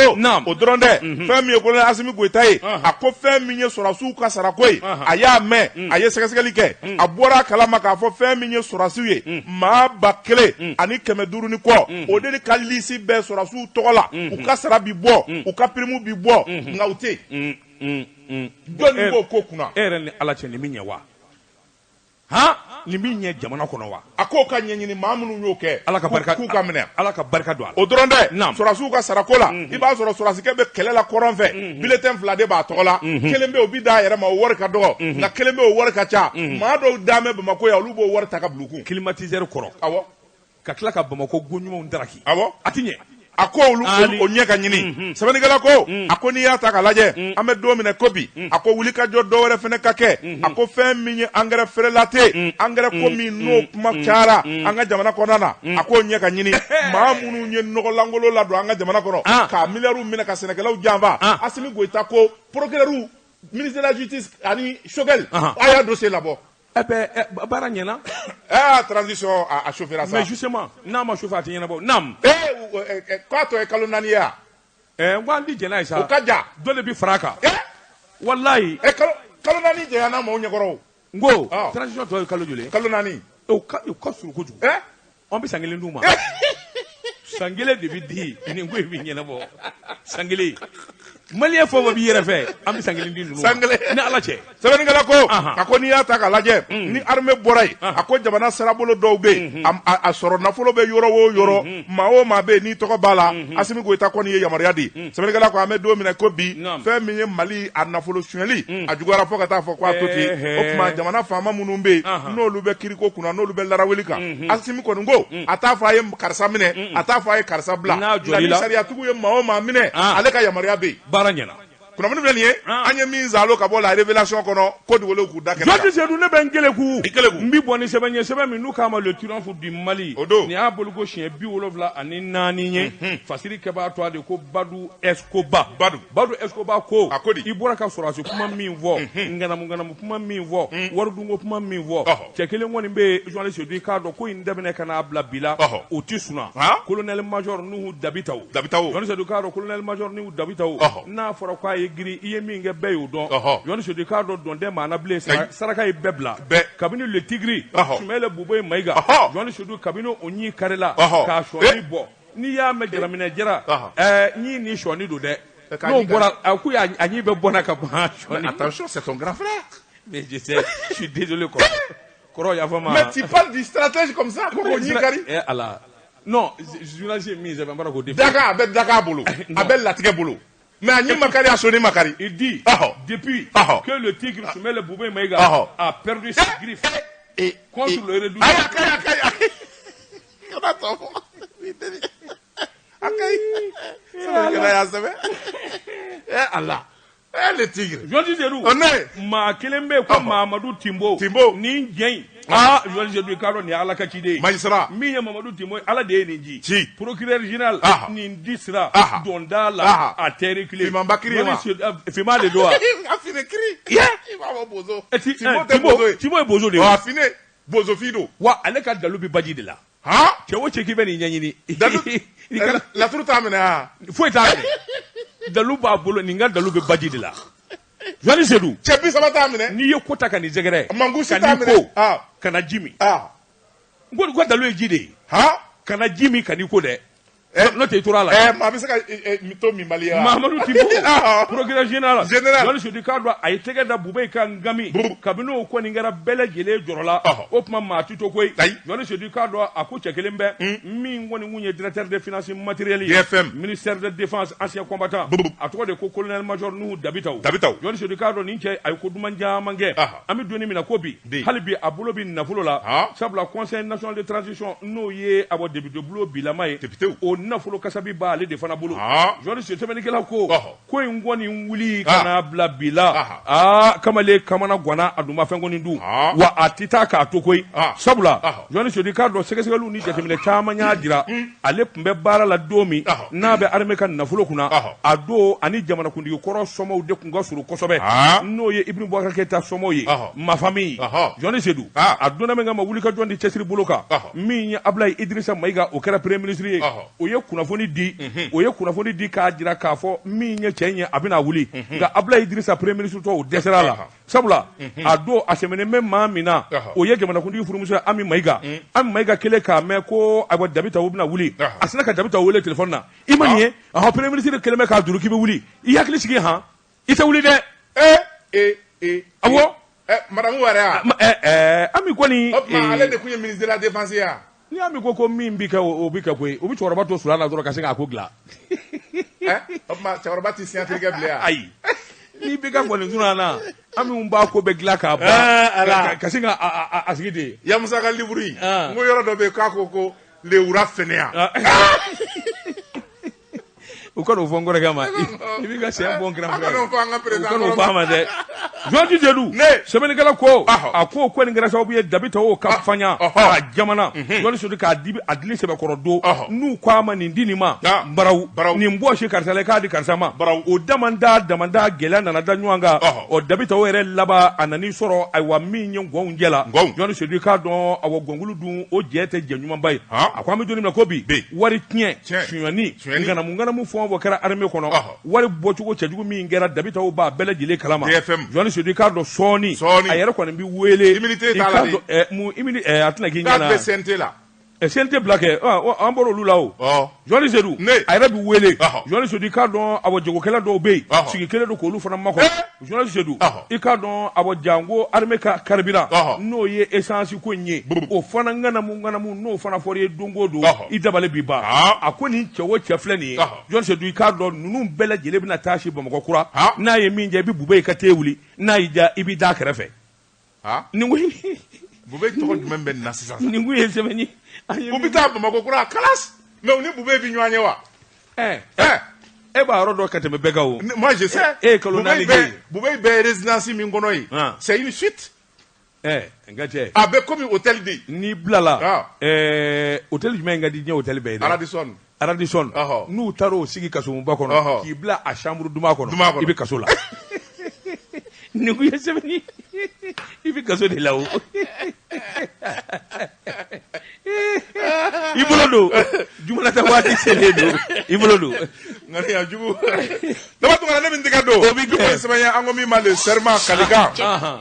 o dɔrɔn tɛ, fɛn min ye colonel Asimi Goyita ye, a ko fɛn min ye sɔrɔdasiw ka sarako ye, a y'a mɛn, a ye sɛgɛsɛgɛli kɛ, a bɔra a kalama k'a fɔ fɛn min ye sɔrɔdasiw ye, maa 1500 ni kɔ, o de ka lisi bɛɛ sɔrɔdasiw tɔgɔ la, u ka sara bi bɔ, u ka prime bi bɔ, nka u tɛ yen. Jɔnni b'o ko kunna? E yɛrɛ ni Ala cɛ, nin bɛ ɲɛ wa? Han, nin bɛ ɲɛ jamana kɔnɔ wa? A k'o ka ɲɛɲini, maa minnu y'o kɛ, Ala ka barika, k'u ka minɛ. Ala ka barika don a la. O dɔrɔn tɛ, sɔrɔdasiw ka sarako la, i b'a sɔrɔ sɔrɔdasikɛ bɛ kɛlɛ la kɔrɔn fɛ, bulletin 2 de b'a tɔgɔ la, kelen bɛ o bi d'a yɛrɛ ma, o wari ka dɔgɔ, nka kelen bɛ o wari ka ca. Maa dɔw dalen bɛ Bamakɔ yan, olu b'o wari ta ka bila u kun. Climatiseur kɔrɔ. Awɔ. Ka tila ka Bamakɔ go ɲumanw daraki. Awɔ. A ti ɲɛ. A ko olu o ɲɛ ka ɲini. Sɛbɛnnikɛla ko, a ko n'i y'a ta k'a lajɛ, an bɛ don min na ko bi, a ko wuli ka jɔ dɔ wɛrɛ fana ka kɛ. A ko fɛn min ye engrais frelaté, engrais ko min n'o kuma cayara an ka jamana kɔnɔna na, a k'o ɲɛ ka ɲini. Maa minnu ye nɔgɔlankolon ladon an ka jamana kɔnɔ, k'a miliyariw minɛ ka sɛnɛkɛlaw janfa, Asimi Goyita ko procureur, ministre de la justice ani Choguel, a y'a dossier labɔ. Baara ɲɛna. Transition a chauffera ça. Mais justement, n'a ma chauffer a tɛ ɲɛnabɔ. Naam. K'a tɔ ye kalo 4 ye wa? N ko an ti jɛn n'a ye sa. O ka jan. Dɔ de bi fara a kan. Walayi. Kalo 4 janyana maaw ɲɛkɔrɔ o. N ko transition tɔ ye kalo joli ye? Kalo 4. O ka surun kojugu. An bɛ san 1 d'u ma. San 1 de bɛ di nin ko in bɛ ɲɛnabɔ. San 1. Maliyɛn fɛn o fɛn b'i yɛrɛ fɛ, an bɛ san 1 di ninnu ma. San 1. Ni Ala cɛ. Sɛbɛnnikɛla ko, a ko n'i y'a ta k'a lajɛ, ni armée bɔra yen, a ko jamana sirabolo dɔw bɛ yen, a sɔrɔ nafolo bɛ yɔrɔ o yɔrɔ, maa o maa bɛ yen n'i tɔgɔ b'a la, Asimi Goyita kɔni ye yamaruya di. Sɛbɛnnikɛla ko an bɛ don min na ko bi, fɛn min ye Mali a nafolo sonyɛli, a juguyara fo ka taa fɔ k'a to ten. O tuma jamana faama minnu bɛ yen, n'olu bɛ kiriko kunna, n'olu bɛ laraweli kan, Asimi kɔni ko, a t'a fɔ a ye karisa minɛ, a t'a fɔ a ye karisa bila. Nka ni sariyatigiw ye maa o maa minɛ, ale ka yamaruya bɛ yen. Baara ɲɛna. Kunnafoni filɛ nin ye, an ye min zalo ka bɔ la révélation kɔnɔ, ko dogolenw k'u da kɛnɛ kan. Jɔti Sedu, ne bɛ n keleku. I keleku. N bi bɔ ni sɛbɛn ye, sɛbɛn min n'u k'a ma le triomphe du Mali. O don. Nin y'a boliko siɲɛ 74 ye. Fasiri kɛbaa tɔgɔ de ko Badu Escoba. Badu. Badu Escoba ko. A ko di? I bɔra ka sɔrɔdasi kuma min fɔ. Ŋanamu ŋanamu kuma min fɔ. Waridunko kuma min fɔ. Cɛ kelen kɔni bɛ yen, journaliste Sedu, i k'a dɔn ko in daminɛ ka n'a bila bi la. O tɛ suna. Colonel major Nuhu Dabitawo. Dabitawo. Journaliste Sedu, k'a dɔn colonel major Nuhu Dabitawo. N'a fɔra k'a ye girin, i ye min kɛ bɛɛ y'o dɔn. Journaliste Sedu, k'a dɔn dɔn tɛ maa na bilen, saraka ye bɛɛ bila. Kabini le tigre, Sumɛlɛ Bubeye Mayiga. Journaliste Sedu, kabini o ɲi karila, k'a sɔɔni bɔ. N'i y'a mɛn jaraminɛ jara, ɲi ni sɔɔni don dɛ. N'o bɔra, a ko a ɲi bɛ bɔnna ka ban sɔɔni. Attention, c'est ton grand frère. Mais je sais, je suis désolé, kɔrɔ. Kɔrɔ, yafa ma. Mais tu parles du stratège comme ça, ko k'o ɲi kari. Eh Ala. Non, journaliste ye min sɛbɛn, n b'a dɔn k'o défi. Daga, a bɛ daga bolo, a bɛ latigɛ bolo. Mais a ɲi ma kari, a sɔnni ma kari. Il dit, depuis que le tigre Sumɛlɛ Bubeye Mayiga a perdu ses griffes contre le redout. Ayi, a kayi, a kayi, a kayi. Kana tɔ fɔ. A kayi. Sɛbɛnnikɛla y'a sɛbɛn. Eh Ala. Eh le tigre. Journaliste Sedu. Maa kelen bɛ yen ko Mamadu Timbo. Timbo. Nin jɛ in. Ah, journaliste Sedu, i k'a dɔn nin ye Ala ka ciden ye. Magistrat. Min ye Mamadu Timbo ye, Ala de ye nin ci. Ci. Procureur général. Nin di sira. Don da la. A tɛ reculer. Finmanba kiri ma. Finman de don wa? A fine kiri. I b'a fɔ bozo. Timbo tɛ bozo ye. Timbo ye bozo de ye. A fine bozofin don. Wa ale ka dalu bɛ baji de la. Cɛ o cɛ k'i bɛ nin ɲɛɲini. Dalu laturu t'a minɛ wa? Foyi t'a minɛ. Dalu b'a bolo, nin ka dalu bɛ baji de la. Journaliste Sedu. Cɛ 30 t'a minɛ. N'i ye ko ta ka nin sɛgɛrɛ. Mangusi t'a minɛ. Ka na ji min. N ko dalu ye ji de ye. Ka na ji min ka n'i ko dɛ. N'o tɛ i tora a la. Maa bɛ se ka to minbali ya. Mamadu Timbo. Procureur général. Général. Journaliste Sedu, k'a dɔn a ye tɛgɛ da Bubeye ka ngami. Kabini o kɔni kɛra bɛɛ lajɛlen jɔrɔ la. O tuma maa ti to koyi. Journaliste Sedu, k'a dɔn a ko cɛ kelen bɛ. Min kɔni kun ye directeur des finances matérielles ye. DFM. Ministère de défense ancien combattant. A tɔgɔ de ko colonel major Nuhu Dabitawo. Dabitawo. Journaliste Sedu, k'a dɔn nin cɛ a ye ko duman caman kɛ. An bɛ don min na ko bi. Hali bi a bolo bɛ nafolo la. Sabula conseil national de transition n'o ye a bɔ député bulon bilama ye. Député. O nafolo kasabi b'ale de fana bolo. Journaliste sɛbɛnnikɛla ko. Ko in kɔni wuli ka n'a bila bi la. Aa, kamalen kamana ganna, a dun ma fɛn kɔni dun. Wa a tɛ taa k'a to koyi. Sabula journaliste Sedu, k'a dɔn sɛgɛsɛgɛliw ni jateminɛ caman y'a jira. Ale tun bɛ baara la don min n'a bɛ armée ka nafolo kunna. A don ani jamanakuntigi kɔrɔ somɔgɔw de tun ka surun kosɛbɛ. N'o ye Ibrahim Boubacar Keïta somɔgɔw ye. Ma famille. Journaliste Sedu. A donna min kama wuli ka jɔn di cɛsiri bolo kan. Min ye Ablaye Idrissa Mayiga, o kɛra premier ministre ye. O ye kunnafoni di. O ye kunnafoni di k'a jira k'a fɔ min ye cɛ in ye, a bɛna wuli. Nka Ablaye Idrissa premier ministre tɔ, o dɛsɛra a la. Sabula a don a sɛmɛnen bɛ maa min na, o ye jamanakuntigi furumuso ye Ami Mayiga. Ami Mayiga kɛlen k'a mɛn ko ayiwa Dabitawo bɛna wuli. A sinna ka Dabitawo wele téléphone na. I ma nin ye, premier ministre kɛlen bɛ k'a duru k'i bɛ wuli. I hakili sigi han. I tɛ wuli dɛ. Awɔ. Madame yɛrɛ ya. Ami kɔni. O tuma ale de tun ye ministre de la défense ya. N'i y'a mɛn ko min bɛ kɛ, o bɛ kɛ koyi. O bɛ cɛkɔrɔba to sulan na dɔrɔn ka se k'a ko dilan. O tuma cɛkɔrɔba tɛ signature kɛ bilen wa? Ayi. N'i bɛ ka kɔni sunan na, Ami b'a ko bɛɛ dilan k'a ban. Ka se ka a sigi ten. Yamusa ka livre in. N ko yɔrɔ dɔ bɛ yen k'a ko le roi fainéant. U ka n'o fɔ n kɔrɔkɛ ma. I b'i ka sɛ bɔ n kɛrɛfɛ. A ka n'o fɔ an ka président. U ka n'o fɔ a ma dɛ. Journaliste Sedu. Sɛbɛnnikɛla ko. A ko ko nin kɛra sababu ye Dabitawo ka faɲa. Ka jamana. Journaliste Sedu k'a di a dili sɛbɛkɔrɔ don. N'u ko a ma nin di nin ma. Barawu. Nin bɔsi karisa la i k'a di karisa ma. O damanda gɛlɛya nana da ɲɔgɔn kan. Ɔ Dabitawo yɛrɛ laban a nan'i sɔrɔ ayiwa min ye gɔnw jɛ la. Journaliste Sedu, k'a dɔn awɔ gɔnkulu dun o jɛ tɛ jɛ ɲumanba ye. A ko an bɛ don min na ko bi. Wari tiɲɛ. Sonyani. Ŋanamu ŋanamu fɛn o fɛn o fɛn kɛra armée kɔnɔ wari bɔcogo cɛjugu min kɛra dabitaw b'a bɛɛ lajɛlen kalama DFM Jɔni Sedu i k'a dɔn sɔɔni Sɔɔni. a yɛrɛ kɔni bɛ wele Immunité i t'a la k'a de. dɔn mun immunité a tɛna k'i K'a ɲɛna bɛ CNT la. CNT bila kɛ an bɔra olu la o Ɔ. Jɔni Sedu Ne. a yɛrɛ bɛ wele Ɔhɔ. Jɔni Sedu i k'a dɔn awɔ jagokɛla dɔw bɛ yen Ɔhɔ. sigi kelen don k'olu fana makɔnɔ Jɔni Sedu Ɔhɔ. i k'a dɔn awɔ janko armée ka carburant Ɔhɔ. n'o ye essence ko in ye o fana ŋanamu ŋanamu n'o fana fɔra i ye don o don Ɔhɔ. i dabali b'i ban Ah. a ko nin cɛ o cɛ filɛ nin ye Ɔhɔ. Jɔni Sedu i k'a dɔn ninnu bɛɛ lajɛlen bɛna taa si Bamakɔ kura Ah. n'a ye min diya i bɛ Bube ka te wuli n'a y'i diya i b'i da a kɛrɛfɛ Ah. nin ko Bube tɔgɔ jumɛn bɛ nin na sisan? nin kun ye sɛbɛn ye an ye U bɛ taa Bamakɔ kura kalas. Mais u ni Bube bɛ ɲɔgɔn ye wa? ɛ Ɛ. e b'a yɔrɔ dɔn ka tɛmɛ bɛɛ kan o Moi je sais. E ye kalo naani kɛ yen. Bube bɛ résidence min kɔnɔ yen. Ah. C'est une suite. ɛ n ka cɛ A bɛ comme hôtel de. n'i bilala Ah. ɛɛ hôtel jumɛn ka di diɲɛ hôtel bɛɛ ye dɛ Radisson. Radisson Ɔhɔ. n'u taara o sigi kasomunba kɔnɔ Ɔhɔ. k'i bila a chambre duman kɔnɔ Duman kɔnɔ. i bɛ kaso la nin kun ye sɛbɛnni i bɛ kaso de la o i bolo don jumalata waati selen don i bolo don Ŋaniya jugu. Daba Tunkara ne bɛ n tɛgɛ don. O bɛ kɛ. Ni o ye sɛbɛn ye an ko min ma le serment Kalikan. Ahan.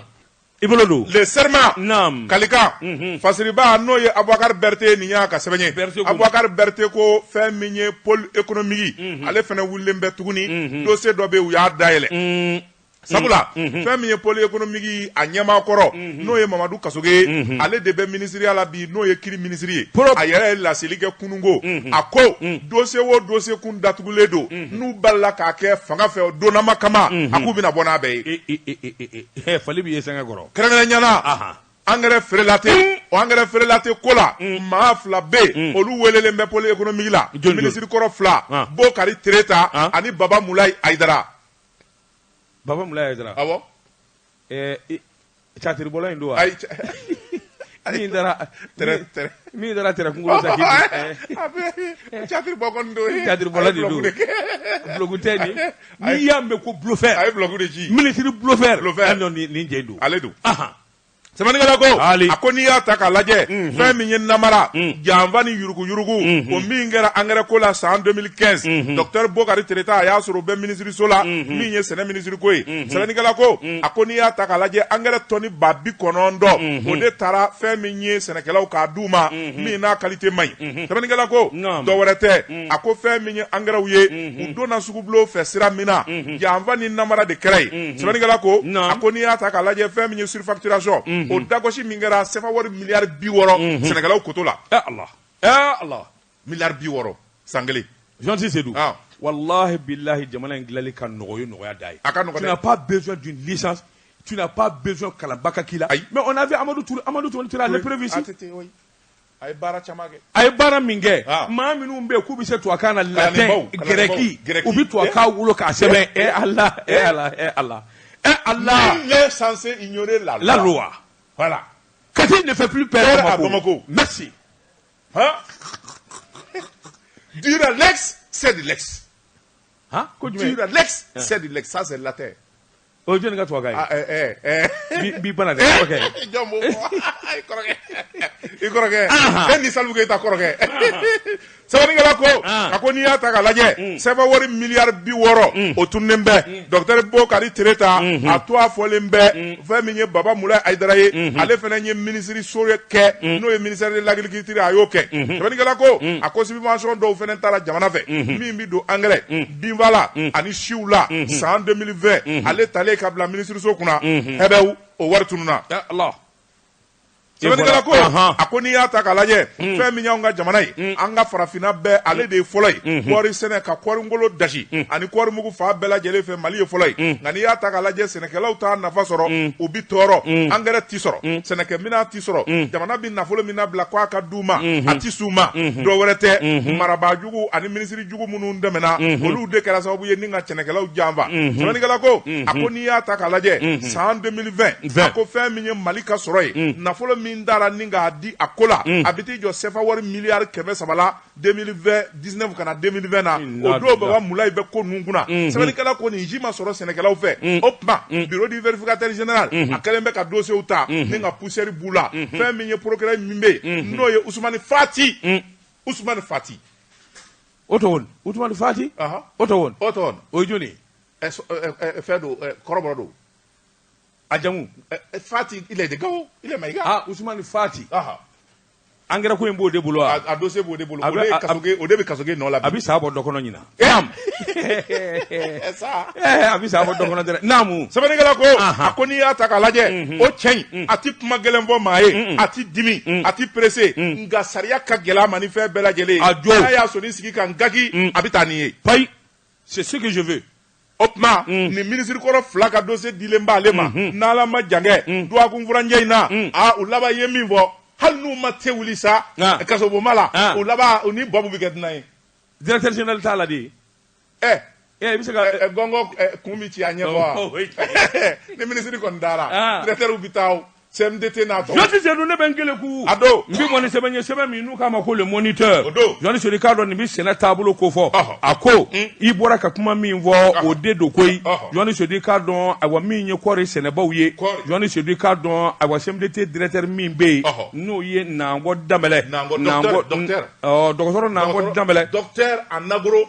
i bolo don Le serment. naam Kalikan. Fasiriba n'o ye Abubakar Berete nin y'a ka sɛbɛn ye. Berete ko. Abubakar Berete ko fɛn min ye pôle économique. Ale fana wulilen bɛ tuguni. Dossier dɔ bɛ yen u y'a dayɛlɛ. Sabula fɛn min ye pôle économique a ɲɛmaa kɔrɔ n'o ye Mamadu Kasoge ye ale de bɛ ministeriya la bi n'o ye kiri minisiri ye a yɛrɛ ye laseli kɛ kununko a ko dossier o dossier kun datugulen don n'u balila k'a kɛ fanga fɛ o donnama kama a k'u bɛna bɔ n'a bɛɛ ye e e e e fali b'i ye sanga kɔrɔ kɛrɛnkɛrɛnnenya la Ahan. engrais feerela tɛ o engrais feerela tɛ ko la maa fila bɛ yen olu welelen bɛ pôle économique la Jɔn jɔn? minisiri kɔrɔ fila Ah. Bokari Tereta Ah. ani Baba Mulayi Ayidara Baba Mulayi Ayidara awɔ ɛɛ catiribɔla in don wa ayi min taara tɛrɛ tɛrɛ min taara tɛrɛ kunkolo sa k'i a bɛ catiri bɔ kɔni don catiribɔla de don buloku tɛ nin n'i y'a mɛn ko a bluffeur ye bulɔku de ci minisiri bluffeur Bluffeur. ah non nin cɛ in don ale don ahan sɛbɛnnikɛla ko Ali. a ko n'i y'a ta k'a lajɛ fɛn min ye namara janfa ni yuruguyurugu o min kɛra angɛrɛ ko la san 2015 docteur Bokari Tereta a y'a sɔrɔ o bɛ minisiriso la min ye sɛnɛ minisiri ko ye sɛbɛnnikɛla ko a ko n'i y'a ta k'a lajɛ angɛrɛ tɔni 90,000 o de taara fɛn min ye sɛnɛkɛlaw k'a d'u ma min n'a qualité man ɲi sɛbɛnnikɛla ko Naam. dɔ wɛrɛ tɛ a ko fɛn min ye angɛrɛw ye u donna sugubulon fɛ sira min na janfa ni namara de kɛra yen sɛbɛnnikɛla ko Naam. a ko n'i y'a ta k'a lajɛ fɛn min ye surfacturation o dagosi min kɛra sefa wari miliyari 60 sɛnɛkɛlaw koto la eh Allah eh Allah miliyari 60 san kelen Jean Seydou Ah. wallahi billahi jamana in dilanli ka nɔgɔ ye nɔgɔya da ye A ka nɔgɔ tu dɛ. n'as pas besoin d'une licence tu n'as pas besoin kalanba ka k'i la Ayi. mais on avait Amadou Touré Amadou Touré Touré à l'épreuve ici ATT oui a ye baara caman kɛ a ye baara min kɛ Ah. maa minnu bɛ yen k'u bɛ se tubabukan na latin Kalandenbaw, kalandenbaw, gɛrɛki gɛrɛki. u bɛ tubabukan wolo k'a sɛbɛn eh Allah eh Allah eh Allah eh Allah Nul n'est censé ignorer la loi. la loi Voilà. Kati ne fait plus peur Peur à à Bamako. Merci. Hein? Dire à l'ex, c'est de l'ex. Hein? Ko jumɛn? Dire à l'ex, c'est de l'ex. Ça, c'est la terre. O ye jɔnni ka tubabukan ye? Ah, eh, eh, eh. Bi bi bana dɛ. Ok. Jɔn b'o fɔ? I kɔrɔkɛ. I kɔrɔkɛ. E ni Salifu Keyita kɔrɔkɛ. Sɛbɛnnikɛla ko Ah. a ko n'i y'a ta k'a lajɛ sɛbɛn wari miliyari 60 o tununnen bɛ docteur Bokari Tereta a to a fɔlen bɛ fɛn min ye Baba Mulayi Ayidara ye ale fana ye minisiri so kɛ n'o ye ministère de l'agriculture a y'o kɛ sɛbɛnnikɛla ko a ko subvention dɔw fana taara jamana fɛ min bɛ don engrais binfala ani siw la san 2020 ale talen ka bila minisiriso kunna hɛbɛw o wari tununna Eh Allah. sɛbɛnnikɛla ko Ahan. a ko n'i y'a ta k'a lajɛ fɛn min y'anw ka jamana ye an ka farafinna bɛɛ ale de ye fɔlɔ ye kɔɔri sɛnɛ ka kɔɔri dasi ani kɔɔri mugu fan bɛɛ lajɛlen fɛ Mali ye fɔlɔ ye nka n'i y'a ta k'a lajɛ sɛnɛkɛlaw t'a nafa sɔrɔ u bi tɔɔrɔ angɛrɛ ti sɔrɔ sɛnɛkɛminɛn ti sɔrɔ jamana bi nafolo min labila k'a ka d'u ma a ti s'u ma dɔ wɛrɛ tɛ marabaajugu ani minisiri jugu minnu dɛmɛna olu de kɛra sababu ye ni ka sɛnɛkɛlaw janfa sɛbɛnnikɛla ko a ko n'i y'a ta k'a lajɛ san 2020 a ko fɛn min ye Mali ka sɔrɔ ye nafolo min dara ni k'a di a ko la a bɛ t'i jɔ sefa wari miliyari 300 la 2020 19 ka na 2020 na o don Baba Mulayi bɛ ko ninnu kunna sɛbɛnnikɛla ko nin si ma sɔrɔ sɛnɛkɛlaw fɛ o tuma bureau du vérificateur général a kɛlen bɛ ka dossier ta ni ka poussière b'u la fɛn min ye procureur min bɛ yen n'o ye Usumani Fati Usumani Fati O to won Ousmane Fati. O to won. O to won. O ye jɔni ye? Fɛn don, kɔrɔbɔrɔ don. A jamu? Fati, il est de Gao, il est Maïga. Ah, Ousmane Fati. Engrais ko in b'o de bolo wa? A dossier b'o de bolo. O de ye Kasoge, o de bɛ Kasoge nɔ la bi. A bɛ sa bɔ dɔ kɔnɔ ɲinan. Naam. Sa. A bɛ sa bɔ dɔ kɔnɔ dɛrɛ. Naamu. Sɛbɛnnikɛla ko, a ko n'i y'a ta k'a lajɛ, o cɛ in, a ti kuma gɛlɛn fɔ maa ye, a ti dimi, a ti pressé, nka sariya ka gɛlɛn a ma ni fɛn bɛɛ lajɛlen ye. A jo. N'a y'a sɔnni sigi ka n gaki, a bɛ taa n'i ye. Payi. C'est ce que je veux. O tuma nin minisiri kɔrɔ fila ka dossier dilen b'ale ma, n'Ala ma jan kɛ, dɔgɔkun furancɛ in na, aa, u laban ye min fɔ, hali n'u ma te wuli sa kasobonba la, u laban u ni Babu bɛ kɛ dunan ye. Directeur général t'a la de. Ɛ i bɛ se ka gɔngɔ kun bɛ ci a ɲɛfɔ wa? Ni minisiri kɔni taara, directeur bɛ taa o. CMDT n'a tɔ. Jɔsi Sedu, ne bɛ n kelen ku. A don. N bɛ bɔ ni sɛbɛn ye, sɛbɛn min n'u k'a ma ko le moniteur. O don. Jɔni Sedu, k'a dɔn nin bɛ sɛnɛ taabolo ko fɔ. A ko i bɔra ka kuma min fɔ, o de don koyi. Jɔni Sedu, k'a dɔn ayiwa min ye kɔɔri sɛnɛbaw ye. Jɔni Sedu, k'a dɔn ayiwa CMDT directeur min bɛ yen, n'o ye Nangɔ Danbɛlɛ. Nangɔ docteur. Dɔgɔtɔrɔ Nangɔ Danbɛlɛ. Docteur en agro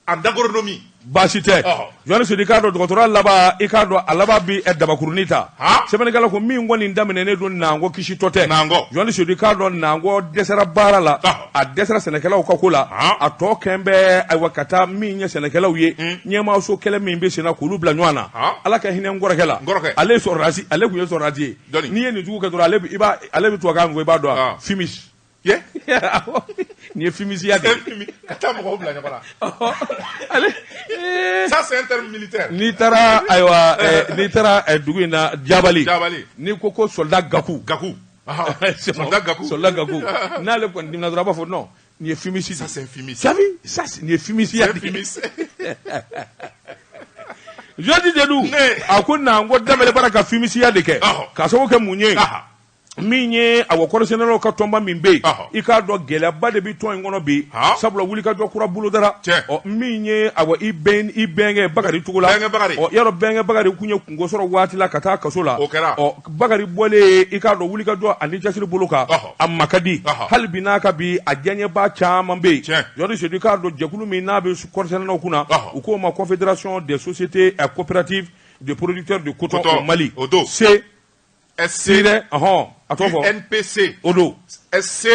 en agronomie. Baasi tɛ. Jɔni Sedu, k'a dɔn dɔgɔtɔrɔya laban, i k'a dɔn a laban bi dabakurunin ta. Sɛbɛnnikɛla ko min kɔni daminɛnen don Nangɔ kisitɔ tɛ. Nangɔ. Jɔni Sedu, k'a dɔn Nangɔ dɛsɛra baara la. A dɛsɛra sɛnɛkɛlaw ka ko la. A tɔ kɛn bɛ ayiwa ka taa min ye sɛnɛkɛlaw ye. Ɲɛmaaso kɛlɛ min bɛ senna k'olu bila ɲɔgɔn na. Ala ka hinɛ n kɔrɔkɛ la. Ale ye sɔrɔdasi, ale tun ye sɔrɔdasi ye. N'i ye nin jugu kɛ dɔrɔn, ale i b'a ale bɛ tubabukan min fɔ, i b'a dɔn fumis. Ye nin ye fumisiya de ye. Ka taa mɔgɔw bila ɲɔgɔn na. Ale ça, c'est un terme militaire. N'i taara ayiwa, n'i taara dugu in na, Jabali. Jabali. N'i ko ko soldat Gaku. Gaku. Soldat Gaku. Soldat Gaku. N'ale kɔni dimina dɔrɔn, a b'a fɔ non, nin ye fumisi. Ça, c'est un fumiste. Ça ça, nin ye fumisiya de ye. Jɔsi Sedu, a ko Nangɔ Danbɛlɛ bara ka fumisiya de kɛ. K'a sababu kɛ mun ye? Min ye awa kɔɔrisɛnɛlaw ka tɔnba min bɛ yen, i k'a dɔn gɛlɛyaba de bɛ tɔn in kɔnɔ bi, sabula wulikajɔ kura bolodara. Ɔ min ye awa i bɛnkɛ Bakari Togola, ɔ yarɔ bɛnkɛ Bakari kun ye kungo sɔrɔ waati la ka taa kaso la. Ɔ Bakari bɔlen, i k'a dɔn wulikajɔ ani cɛsiri bolo kan, a ma ka di hali bi n'a ka bi a diyaɲɛba caman bɛ yen. Jɔni Sedu, i k'a dɔn jɛkulu min n'a bɛ kɔɔrisɛnɛlaw kunna, u k'o ma Confédération des sociétés coopératives de producteurs de coton au Mali, C SC ɔhɔn, a tɔgɔ fɔ. NPC. O don. SC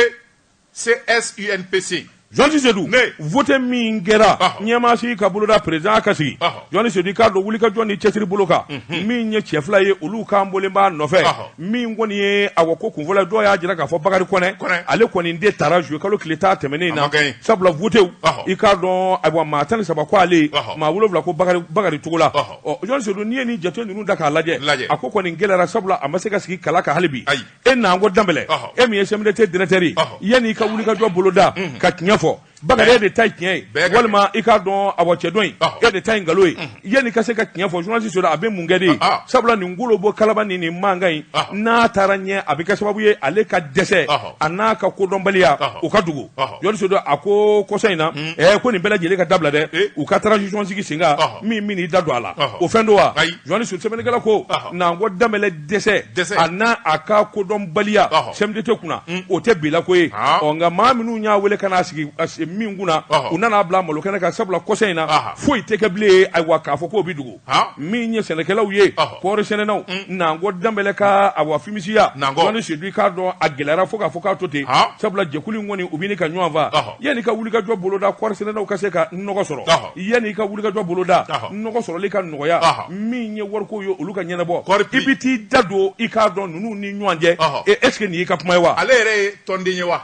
CSUNPC. Jɔnsi Sedu, vote min kɛra ɲɛmaasigi ka boloda, président ka sigi, Jɔnni Sedu, k'a dɔn wulikajɔ ni cɛsiri bolo kan, min ye cɛ fila ye, olu kan bɔlen b'a nɔfɛ. Min kɔni ye awa ko kunfɔlɔ, dɔw y'a jira k'a fɔ Bakari Kɔnɛ, ale kɔni de taara juillet kalo tile 10 tɛmɛnen in na, sabula votew, i k'a dɔn ayiwa maa 13 ko ale, maa 7 ko Bakari Togola. Ɔ Jɔnni Sedu, n'i ye nin jate ninnu da k'a lajɛ, a ko kɔni gɛlɛyara, sabula a ma se ka sigi kala kan hali bi. E Nangɔ Danbɛlɛ, e min ye CMDT directeur ye, yanni i ka wulikajɔ boloda ka tiɲɛ fɔ, Bakari e de ta ye tiɲɛ ye, walima i k'a dɔn awa cɛ dɔ in e de ta ye nkalon ye, yanni i ka se ka tiɲɛ fɔ, journaliste Sedu, a bɛ mun kɛ de ye? Sabula nin golo bɔ kalaba ni nin mankan in n'a taara ɲɛ, a bɛ kɛ sababu ye ale ka dɛsɛ a n'a ka kodɔnbaliya o ka dugu. Jɔni Sedu, a ko kɔsa in na ko nin bɛɛ lajɛlen ka dabila dɛ, u ka transition sigi sen kan min min n'i da don a la, o fɛn don wa? Jɔni Sedu, sɛbɛnnikɛla ko Nangɔ Danbɛlɛ dɛsɛ a n'a a ka kodɔnbaliya CMDT kunna, o tɛ bila ko ye. Ɔ nka maa minnu y'a wele ka n'a sigi min kunna, u nana bila malo kɛnɛ kan, sabula kɔsa in na foyi tɛ kɛ bilen ayiwa k'a fɔ k'o bɛ dugu. Min ye sɛnɛkɛlaw ye, kɔɔri sɛnɛnaw, Nangɔ Danbɛlɛ ka awa fimisiya, Jɔni Sedu, i k'a dɔn a gɛlɛyara fo k'a fɔ k'a to ten, sabula jɛkulu in kɔni u bɛ ɲini ka ɲɔgɔn fa. Yanni i ka wulikajɔ boloda, kɔɔri sɛnɛnaw ka se ka nɔgɔ sɔrɔ, yanni i ka wulikajɔ boloda, nɔgɔ sɔrɔli ka nɔgɔya, min ye wariko ye olu ka ɲɛnabɔ, i bɛ t'i da don i k'a dɔn ninnu ni ɲɔgɔn cɛ. Est ce que nin y'i ka kuma ye wa? Ale yɛrɛ ye tɔnden ye wa?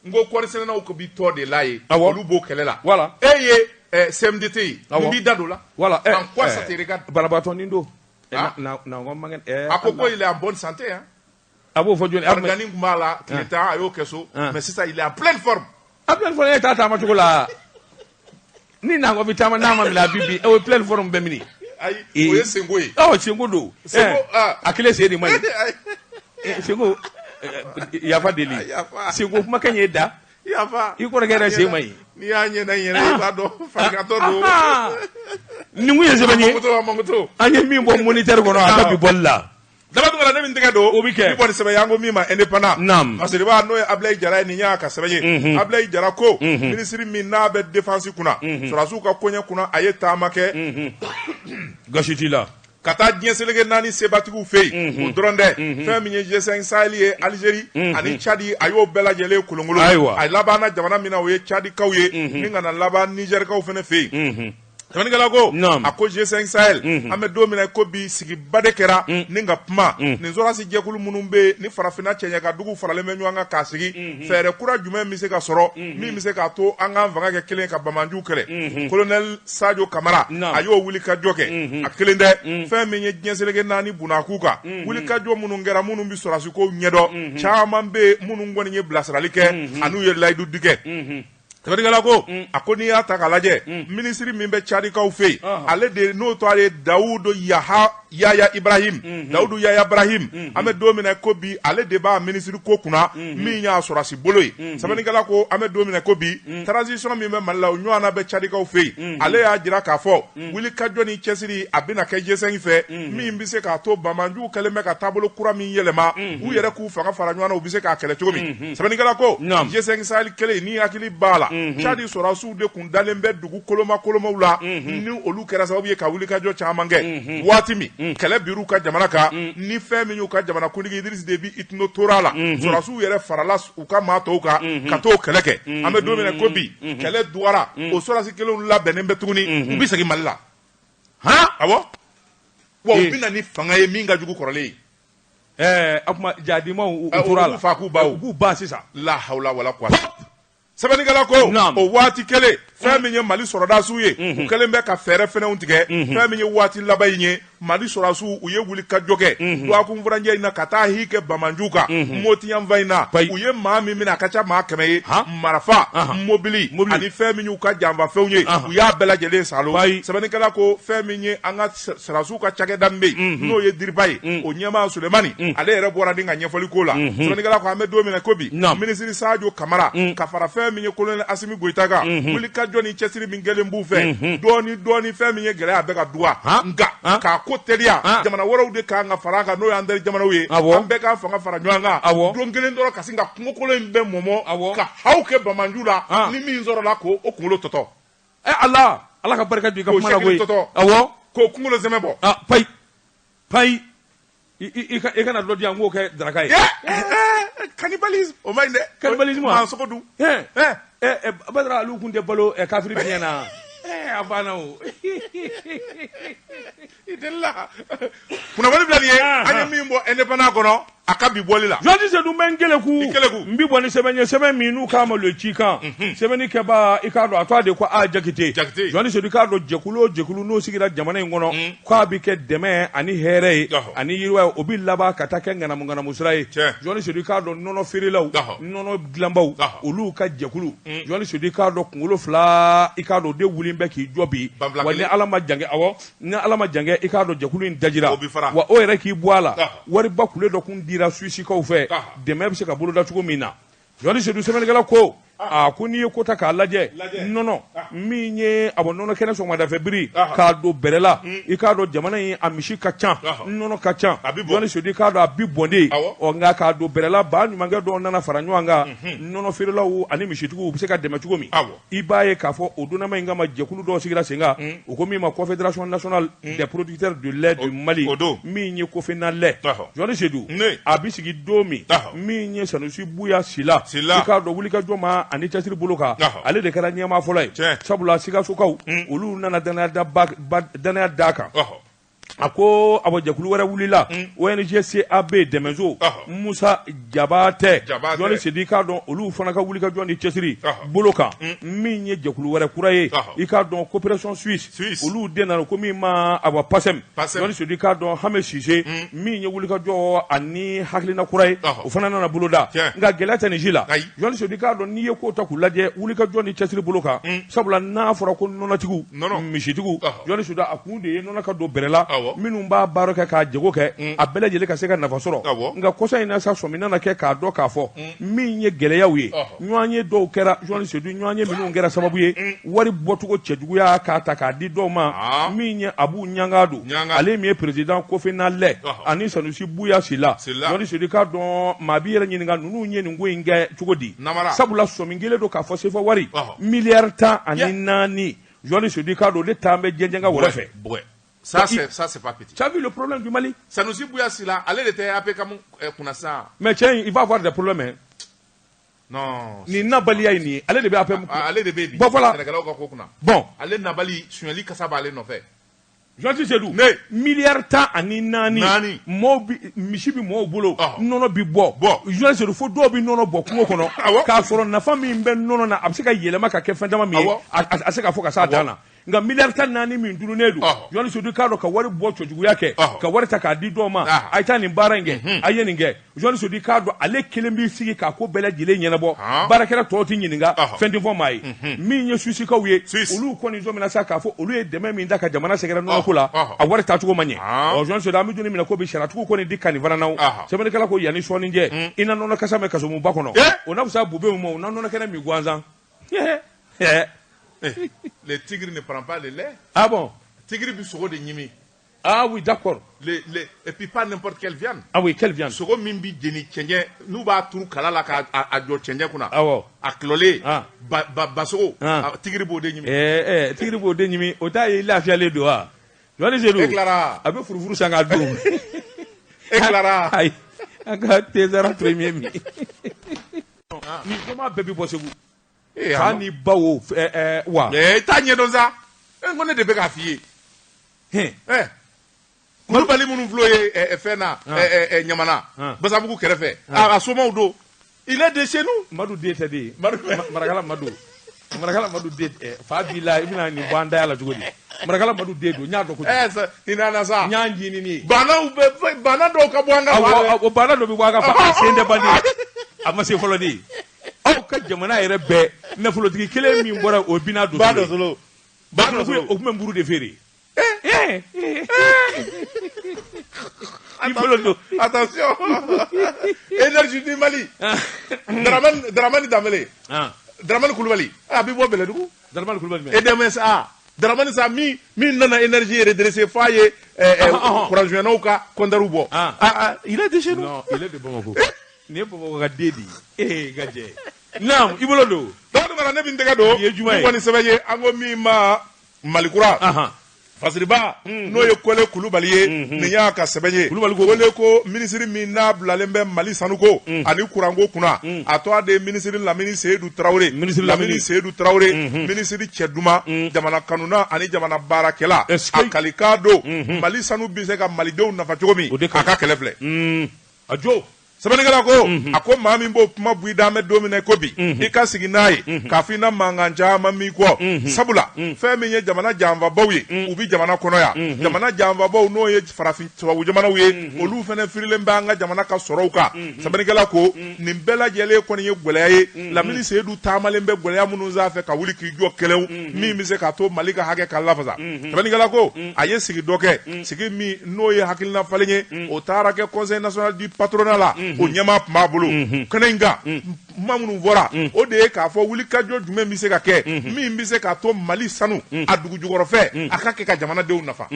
N ko kɔɔri sɛnɛnaw ko bi tɔ de la ye, olu b'o kɛlɛ la. Voilà. E ye CMDT ye, n b'i da don la. Voilà. En quoi ça te regarde? Banabaatɔ nin don. Nangɔ man kɛnɛ. A ko il est en bonne santé hein. A b'o fɔ jɔni? Organi tun b'a la tile 10, a y'o kɛ so, mais sisan il est en pleine forme. En pleine forme, e t'a taama cogo la. Ni Nangɔ bɛ taama n'a ma minɛ, a bi bin, o ye pleine forme bɛɛ minɛ. Ayi, o ye senko ye. Ɔ senko don. A kelen sen de man ɲi. Senko, yafa deli. Senko kumakan ye da. Yafa. I kɔrɔkɛ yɛrɛ sen man ɲi. N'i y'a ɲɛna ɲɛna, i b'a dɔn farikatɔ don. Nin kun ye sɛbɛn ye. An ye min bɔ moniteur kɔnɔ a ka bi bɔli la. Daba Tunkara, ne bɛ n tɛgɛ don. O bɛ kɛ. Ni bɔ ni sɛbɛn ye, an ko min ma Indépendant. Naam. Masiriba, n'o ye Abilayi Jara ye, nin y'a ka sɛbɛn ye. Abilayi Jara ko minisiri min n'a bɛ défense kunna, sɔrɔdasiw ka koɲɛ kunna, a ye taama kɛ Gasi t'i la. ka taa diɲɛ seleke naani sebatigiw fɛ yen. O dɔrɔn tɛ, fɛn min ye G5 Sahel ye, Algérie ani Tchad, a y'o bɛɛ lajɛlen kolonkolon. Ayiwa. A labanna jamana min na, o ye Tchadikaw ye, ni ka na laban Nigɛrikaw fana fɛ yen. Sɛbɛnnikɛla ko, Naam. a ko G5 Sahel, an bɛ don min na ko bi, sigiba de kɛra ni ka kuma nin sɔrɔdasi jɛkulu minnu bɛ yen ni farafinna cɛɲɛ ka dugu faralen bɛ ɲɔgɔn kan k'a sigi, fɛɛrɛ kura jumɛn bɛ se ka sɔrɔ min bɛ se k'a to an k'an fanga kɛ kelen ka bamanjuw kɛlɛ. Colonel Sadio Kamara, a y'o wuli ka jɔ kɛ. A kelen tɛ, fɛn min ye diɲɛ seleke naani bunakun kan, wuli ka jɔ minnu kɛra, minnu bɛ sɔrɔdasi kow ɲɛdɔn caman bɛ yen, minnu kɔni ye bilasirali kɛ an'u ye layidu di kɛ. Sɛbɛnnikɛla ko, a ko n'i y'a ta k'a lajɛ, minisiri min bɛ Cadikaw fɛ yen, ale de n'o tɔgɔ ye Dawudu Yaha Yaya Ibrahim, Dawudu Yaya Ibrahim, an bɛ don min na ko bi, ale de b'a minisiri ko kunna min y'a sɔrɔdasi bolo ye. Sɛbɛnnikɛla ko, an bɛ don min na ko bi, transition min bɛ Mali la, o ɲɔgɔnna bɛ Cadikaw fɛ yen. Ale y'a jira k'a fɔ wulikajɔ ni cɛsiri a bɛna kɛ G5 fɛ, min bɛ se k'a to bamanjuw kɛlen bɛ ka taabolo kura min yɛlɛma, u yɛrɛ k'u fanga fara ɲɔgɔn na, u bɛ se k'a kɛlɛ cogo min. Sɛbɛnnikɛla ko, G5 Sahel kelen, ni hakili b'a la, Cadi sɔrɔdasiw de kun dalen bɛ dugu koloma kolomaw la, ni olu kɛra sababu ye ka wulikajɔ caman kɛ waati min kɛlɛ bir'u ka jamana kan, ni fɛn min y'u ka jamana kuntigi Idriss Déby Itno tora la, sɔrɔdasiw yɛrɛ farala u ka maa tɔw kan ka t'o kɛlɛ kɛ. An bɛ don min na ko bi, kɛlɛ dugara, o sɔrɔdasi kelenw labɛnnen bɛ tuguni, u bɛ segin Mali la. Han? Awɔ, wa u bɛ na ni fanga ye min ka jugu kɔrɔlen ye. A kuma jadimaw u tora la. U fa k'u baw. U k'u ba sisan. La hawla wala quwwata. Sɛbɛnnikɛla ko, o waati kelen, fɛn min ye Mali sɔrɔdasiw ye, u kɛlen bɛ ka fɛɛrɛ fɛnɛw tigɛ. Fɛn min ye waati laban in ye, Mali sɔrɔdasiw, u ye wuli ka jɔ kɛ dɔgɔkun furancɛ in na ka taa hi kɛ bamanjuw kan Moti yanfan in na. U ye maa min minɛ, a ka ca maa 100 ye, marifa, mobili ani fɛn min y'u ka janfafɛnw ye, u y'a bɛɛ lajɛlen salo. Sɛbɛnnikɛla ko, fɛn min ye an ka sɔrɔdasiw ka cakɛda min bɛ yen, n'o ye DIRPA ye, o ɲɛmaa Sulemani, ale yɛrɛ bɔra ni ka ɲɛfɔli ko la. Sɛbɛnnikɛla ko, an bɛ don min na ko bi, minisiri Sadio Kamara ka fara fɛn min ye colonel Asimi Goyita kan, wuli ka jɔ ni cɛsiri min kɛlen b'u fɛ dɔɔni dɔɔni, fɛn min ye gɛlɛya bɛ ka duga, nka k'a ko teliya, jamana wɛrɛw de kan ka fara an kan, n'o y'an teri jamanaw ye. An bɛɛ k'an fanga fara ɲɔgɔn kan don kelen dɔrɔn, ka sin ka kungokolon in bɛɛ mɔmɔ ka haw kɛ bamanju la, ni min sɔrɔla k'o kunkolo tɔtɔ. Ala, Ala ka barika don i ka kuma la koyi. Awɔ, k'o kunkolo sɛmɛ bɔ. Payi payi, i kana dɔ di yan k'o kɛ daraka ye. Cannibalisme, o ma ɲi dɛ. Cannibalisme. Maa sogo dun. Badara, olu kun tɛ balo kafiri biɲɛ na. A banna o. I delila kunnafoni bila nin ye, an ye min bɔ Indépendant kɔnɔ a ka bi bɔli la. Journaliste Seydou, bɛ n keleku. I keleku. N bi bɔ ni sɛbɛn ye, sɛbɛn min n'u k'a ma Le Cikan. Sɛbɛnni kɛbaa, i k'a dɔn, a tɔgɔ de ko A Jakite. Jakite. Journaliste Seydou, i k'a dɔn, jɛkulu o jɛkulu n'o sigira jamana in kɔnɔ k'a bɛ kɛ dɛmɛ ani hɛrɛ ye ani yiriwa ye, o bɛ laban ka taa kɛ ŋanamu ŋanamu sira ye. Journaliste Seydou, i k'a dɔn, nɔnɔ feerelaw, nɔnɔ dilanbaw, olu ka jɛkulu, Journaliste Seydou, i k'a dɔn, kunkolo fila, i k'a dɔn, o de wulilen bɛ k'i jɔ bi. Wa ni Ala ma jan kɛ, awɔ, ni Ala ma jan kɛ, i k'a dɔn, jɛkulu in dajira, wa o yɛrɛ k'i bɔ a la, wariba kule dɔ kun dira Suisikaw fɛ, dɛmɛ bɛ se ka boloda cogo min na. Journaliste Seydou, sɛbɛnnikɛla ko, a ko n'i ye ko ta k'a lajɛ, nɔnɔ min ye a bɔ nɔnɔ kɛnɛ sɔgɔmadafɛ biri k'a don bɛrɛ la, i k'a dɔn, jamana in a misi ka ca, nɔnɔ ka ca. Journaliste Seydou, i k'a dɔn, a bi bɔn de. Ɔ nka k'a don bɛrɛ la, ba ɲumankɛ dɔw nana fara ɲɔgɔn kan, nɔnɔ feerelaw ani misitigiw u bɛ se ka dɛmɛ cogo min. I b'a ye k'a fɔ o donnama in kama, jɛkulu dɔw sigira sen kan, u ko min ma Confédération nationale des producteurs de lait du Mali, min ye COFENALAIT. Journaliste Seydou, a bɛ sigi don min, min ye Sanusi Buya Sila, i k'a dɔn, wulikajɔ ma ani cɛsiri bolo kan, ale de kɛra ɲɛmaa fɔlɔ ye, sabula Sikasokaw olu nana danaya d'a kan. A ko a jɛkulu wɛrɛ wulila, ONG CAB Dɛmɛso, Musa Jabatɛ. Journaliste Seydou, i k'a dɔn, olu fana ka wulikajɔ ni cɛsiri bolo kan, min ye jɛkulu wɛrɛ kura ye, i k'a dɔn, coopération suisse, olu de nana ko min ma awa PACEM. Journaliste Seydou, i k'a dɔn, Hame Sise, min ye wulikajɔ ani hakilina kura ye, o fana nana boloda. Nka gɛlɛya tɛ nin si la. Journaliste Seydou, i k'a dɔn, n'i ye ko ta k'u lajɛ wulikajɔ ni cɛsiri bolo kan, sabula n'a fɔra ko nɔnɔtigiw, misitigiw, Journaliste Seydou, a kun de ye nɔnɔ ka don bɛrɛ la. Minnu b'a baara kɛ k'a jago kɛ, a bɛɛ lajɛlen ka se ka nafa sɔrɔ. Nka kɔsa in na sa, sɔmi nana kɛ k'a dɔn k'a fɔ min ye gɛlɛyaw ye, ɲɔgɔn ye dɔw kɛra, Journaliste Seydou, ɲɔgɔn ye minnu kɛra sababu ye wari bɔcogo cɛjuguya k'a ta k'a di dɔw ma. Min ye Abu Ɲangadu, ale min ye président Cofenalait, ani Sanusi Buya Sila, Journaliste Seydou, k'a dɔn maa b'i yɛrɛ ɲininka ninnu ye nin ko in kɛ cogo di, sabula sɔmi kelen don k'a fɔ sefa wari miliyari 14, Journaliste Seydou, k'a dɔn o de taa bɛ jɛnjɛn ka wɛrɛ fɛ. Ça, c'est pas petit. Tu as vu le problème du Mali? Sanusi Bouya Sila, ale de tɛ APCAM kunna sisan. Mais tiens, il va avoir des problèmes, hein. Non. Nin nabaliya ye nin ye, ale de bɛ APM. Ale de bɛ bi. Bon, voilà. Sɛnɛkɛlaw ka ko kunna. Bon. Ale nabali, sonyali kasa b'ale nɔfɛ. Journaliste Seydou. Ne. Miliyari 14. Naani. Mɔɔw bi misi bi mɔɔw bolo. Nɔnɔ bi bɔ. Bɔ. Journaliste Seydou, fo dɔw bi nɔnɔ bɔ kungo kɔnɔ. K'a sɔrɔ nafa min bɛ nɔnɔ na, a bɛ se ka yɛlɛma ka kɛ fɛn caman min ye. A se ka fɔ ka s'a dan na. Nka miliyari 14 min dununnen don. Journaliste Seydou, k'a dɔn ka wari bɔ cɛjuguya kɛ. Ka wari ta k'a di dɔw ma. A ye taa nin baara in kɛ. A ye nin kɛ. Journaliste Seydou, k'a dɔn ale kelen b'i sigi k'a ko bɛɛ lajɛlen ɲɛnabɔ. Baarakɛla tɔw tɛ ɲininka. Fɛn tɛ fɔ maa ye. Min ye Suisikaw ye. Olu kɔni sɔmina sa k'a fɔ olu ye dɛmɛ min da ka jamana sɛgɛrɛ nɔnɔko la. A wari taacogo ma ɲɛ. Ɔ, Journaliste Seydou, an bɛ don min na ko bi, sariyatigiw kɔni di kani fana na. Sɛbɛnnikɛla ko yanni sɔɔni cɛ, i na nɔnɔ kasa mɛn kasomuba kɔnɔ. O na fisaya bube ma, o na nɔnɔ kɛnɛ min gansan. Le tigre ne prend pas le lait. Ah bon? Tigre bi sogo de ɲimi. Ah oui, d'accord. Et puis pas n'importe quelle viande. Ah oui, quelle viande? Sogo min bi jeni cɛncɛn, n'u b'a turu kala la k'a a jɔ cɛncɛn kunna. A tilɔlen. Ba ba basogo. Tigre b'o de ɲimi. Ɛɛ tigre b'o de ɲimi, o t'a ye i lafiyalen don wa? Journaliste Seydou. E tilara. A bɛ furufuru san k'a dun. E tilara. Ayi, an ka Tezara premier min. Nin jama bɛɛ bi bɔ Segu. Fa ni ba wo wa. I t'a ɲɛdɔn sa. N ko ne de bɛ k'a f'i ye. Kulubali minnu filɛ ye fɛn na Ɲamana, Basabugu kɛrɛfɛ, a somaw don. Il est de chez nous. Madu den tɛ de ye. Marakala Madu. Marakala Madu den fa b'i la, i bɛna nin bɔ an da la cogo di? Marakala Madu den don, n y'a dɔn kojugu. Hinɛ sa. N y'a ɲini ni ye. Banaw bɛ, bana dɔw ka bɔ an ka fan fɛ. Awɔ, bana dɔ bɛ bɔ an ka fan, a sen tɛ ban de. A ma se fɔlɔ de. Aw ka jamana yɛrɛ bɛɛ nafolotigi kelen min bɔra, o ye Bina Dosolo ye. Ba Dosolo. O tun bɛ nburu de feere. I bolo don. Attention. Énergie du Mali. Dramane, Dramane Dambélé. Dramane Coulibaly. A bɛ bɔ Bɛlɛdugu. Dramane Coulibaly jumɛn? EDMSA. Dramane sa min min nana énergie redresser f'a ye courant ka compteur bɔ. Il est de chez nous. Non, il est de Bamako. Nin ye Bamakɔ ka den de ye. Ee ka jɛ. Naam, i bolo don. Dɔgɔnin mara, ne bɛ n tɛgɛ don. Nin ye juma ye. Ni kɔni sɛbɛn ye, an ko min ma Malikura. Fasiriba n'o ye Kole Kulubali ye, nin y'a ka sɛbɛn ye. Kulubali ko Kole ko minisiri min n'a bilalen bɛ Mali sanuko ani kuranko kunna, a tɔgɔ de ye minisiri Lamini Seyidu Tarawele. Minisiri Lamini Seyidu Tarawele, minisiri cɛ duman, jamana kanuna ani jamana baarakɛla. A kalikan don Mali sanu bɛ se ka malidenw nafa cogo min, a ka kɛlɛ filɛ. A jo. Sɛbɛnnikɛla ko, a ko maa min b'o kuma bɔ i da, an bɛ don min na ko bi, i ka sigi n'a ye k'a fɔ i na mankan caman min kɔ, sabula fɛn min ye jamana janfabaw ye, u bɛ jamana kɔnɔ yan. Jamana janfabaw, n'o ye farafin tubabu jamanaw ye, olu fana firilen bɛ an ka jamana ka sɔrɔw kan. Sɛbɛnnikɛla ko nin bɛɛ lajɛlen kɔni ye gɛlɛya ye. Lamini Seyidu taamalen bɛ gɛlɛya minnu sanfɛ ka wuli k'i jɔ kɛlɛw min bɛ se k'a to Mali ka hakɛ ka lafasa. Sɛbɛnnikɛla ko a ye sigi dɔ kɛ, sigi min n'o ye hakilina falen ye, o taara kɛ Conseil national du patronat la, o ɲɛmaa tun b'a bolo kɛnɛ in kan. Kuma minnu fɔra, o de ye k'a fɔ wulikajɔ jumɛn bɛ se ka kɛ min bɛ se k'a to Mali sanu a dugu jukɔrɔfɛ a ka kɛ ka jamanadenw nafa.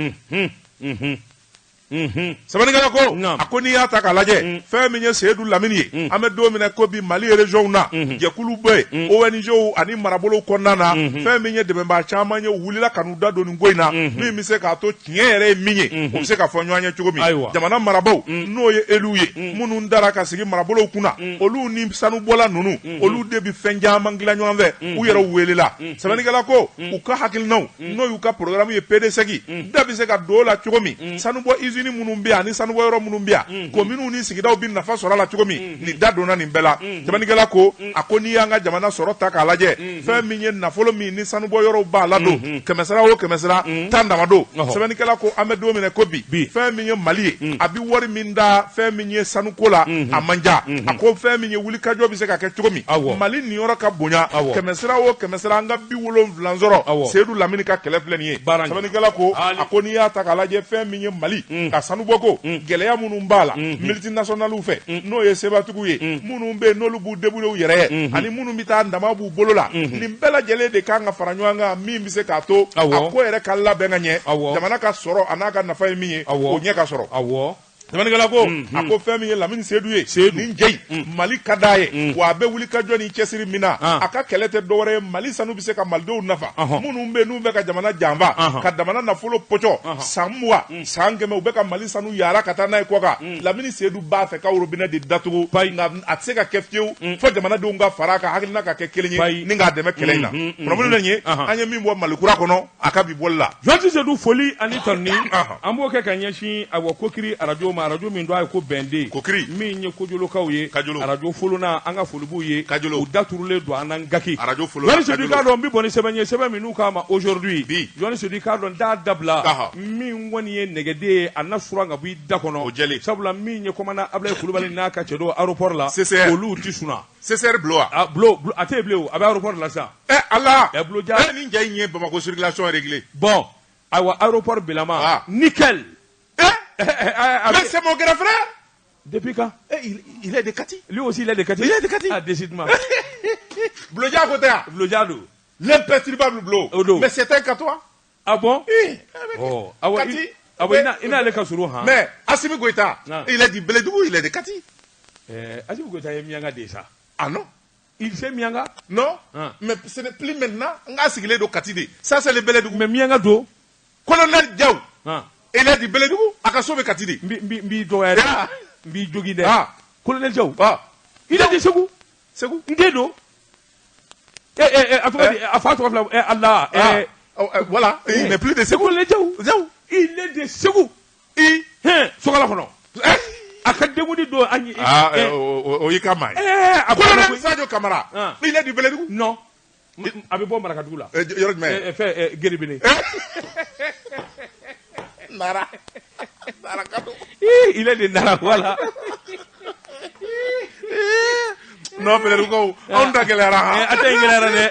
Sɛbɛnnikɛla ko, a ko n'i y'a ta k'a lajɛ, fɛn min ye Seyidu Lamini ye, an bɛ don min na ko bi, Mali région na, jɛkulu bɛ yen, ONG ani marabolow kɔnɔna na, fɛn min ye dɛmɛbaa caman ye, u wulila ka n'u da don nin ko in na, min bɛ se k'a to tiɲɛ yɛrɛ ye min ye, o bɛ se ka fɔ ɲɔgɔn ye cogo min. Jamana marabaaw, n'o ye élus ye, minnu dara ka sigi marabolow kunna, olu ni sanubɔla ninnu, olu de bɛ fɛn caman dilan ɲɔgɔn fɛ, u yɛrɛ welela. Sɛbɛnnikɛla ko u ka hakilinaw, n'o y'u ka programme ye, PDSEC, da bɛ se ka don o la cogo min, sanubɔ usine usine minnu bɛ yan ani sanubɔyɔrɔ minnu bɛ yan, kominiw ni sigidaw bɛ nafa sɔrɔ a la cogo min, nin da donna nin bɛɛ la. Sɛbɛnnikɛla ko a ko n'i y'an ka jamana sɔrɔ ta k'a lajɛ, fɛn min ye nafolo min ni sanubɔyɔrɔw b'a la don, kɛmɛsara o kɛmɛsara 10 dama don. Sɛbɛnnikɛla ko an bɛ don min na ko bi, fɛn min ye Mali ye, a bɛ wari min da fɛn min ye sanuko la, a man ca. A ko fɛn min ye wulikajɔ bɛ se ka kɛ cogo min, Mali niyɔrɔ ka bonya, kɛmɛsara o kɛmɛsara an ka 70 sɔrɔ. Seyidu Lamini ka kɛlɛ filɛ nin ye. Sɛbɛnnikɛla ko a ko n'i y'a ta k'a lajɛ, fɛn min ye Mali ka sanubɔko gɛlɛya minnu b'a la multinationales fɛ, n'o ye sebatigiw ye minnu bɛ yen n'olu b'u débrouiller u yɛrɛ ye, ani minnu bɛ taa dama b'u bolo la, nin bɛɛ lajɛlen de kan ka fara ɲɔgɔn kan min bɛ se k'a to a ko yɛrɛ ka labɛn ka ɲɛ, jamana ka sɔrɔ a n'a ka nafa ye min ye, o ɲɛ ka sɔrɔ. Sɛbɛnnikɛla ko a ko fɛn min ye Lamini Seyidu ye, nin jɛ in Mali ka d'a ye, wa a bɛ wuli ka jɔ ni cɛsiri min na, a ka kɛlɛ tɛ dɔwɛrɛ ye, Mali sanu bɛ se ka malidenw nafa. Minnu bɛ yen n'u bɛ ka jamana janfa, ka jamana nafolo pɔcɔ, san 20, san 100 u bɛ ka Mali sanu yaara ka taa n'a ye kɔkan. Lamini Seyidu b'a fɛ ka robinet de datugu, nka a tɛ se ka kɛ fiyewu fo jamanadenw ka fara a kan, hakilina ka kɛ kelen ye ni k'a dɛmɛ kɛlɛ in na. Kunnafoni nin ye an ye min bɔ Mali kura kɔnɔ a ka bi bɔli la. Jɔnti Seyidu, foli ani tanuni an b'o kɛ ka ɲɛsin awa Kokiri arajo ma, arajo min don a ye ko bɛnden, Kokiri min ye kojolokaw ye, Kajolo arajo folona, an ka foli b'u ye, Kajolo u daturulen don an na gaki arajo folona. Jɔnti Seyidu, k'a dɔn n bɛ bɔ ni sɛbɛn ye, sɛbɛn min n'u k'a ma aujourd'hui. Bi Jɔnti Seyidu, k'a dɔn n t'a dabila, min kɔni ye nɛgɛden ye, a na suran ka bɔ i da kɔnɔ, o jɛlen, sabula min ye commandant Ablaye Kulubali n'a ka cɛ don aéroport la, CCR olu ti sunna. CCR bulon wa? A bulon a tɛ yen bilen o, a bɛ aéroport la sisan. Ala bulon ja nin jɛ in ye Bamakɔ circulation réglée. Bon, ayiwa, aéroport bilama, nickel. Mais c'est mon grand frère. Depuis quand? Il est de Kati. Lui aussi, il est de Kati. Il est de Kati. Ah, décidément. Bloja côté. Bloja do. L'imperturbable Blo. Mais c'est un Katois. Ah bon? Oui. Oh. Ah ouais, Kati. Ah ouais, il a le Kassourou. Mais Assimi Goïta, il est du Beledougou, il est de Kati. Assimi Goïta est Mianga déjà. Ah non? Il sait Mianga? Non. Mais ce n'est plus maintenant. On a siglé de Kati. Ça, c'est le Beledougou. Mais Mianga do. Colonel Diaw. Il est du Beledougou, a ka so bɛ Kati de. N b'i dɔgɔya dɛ. N b'i jogin dɛ. Colonel Diaw. Il est de Segu. Segu. N den don. A tɔgɔ di, a fa tɔgɔ filɛ, Allah. Voilà, il n'est plus de Segu. Colonel Diaw. Diaw. Il est de Segu. I. Sokala kɔnɔ. A ka denkundi don an ye. O y'i ka maa ye. A Colonel Sadio Kamara. Il est du Beledougou. Non. A bɛ bɔ Marakadugu la. Yɔrɔ jumɛn? Fɛn Gerebene. Nara. Nara Kado. Il est de Nara, voilà. Non, Beledougou, anw ta gɛlɛyara han. A ta in gɛlɛyara dɛ.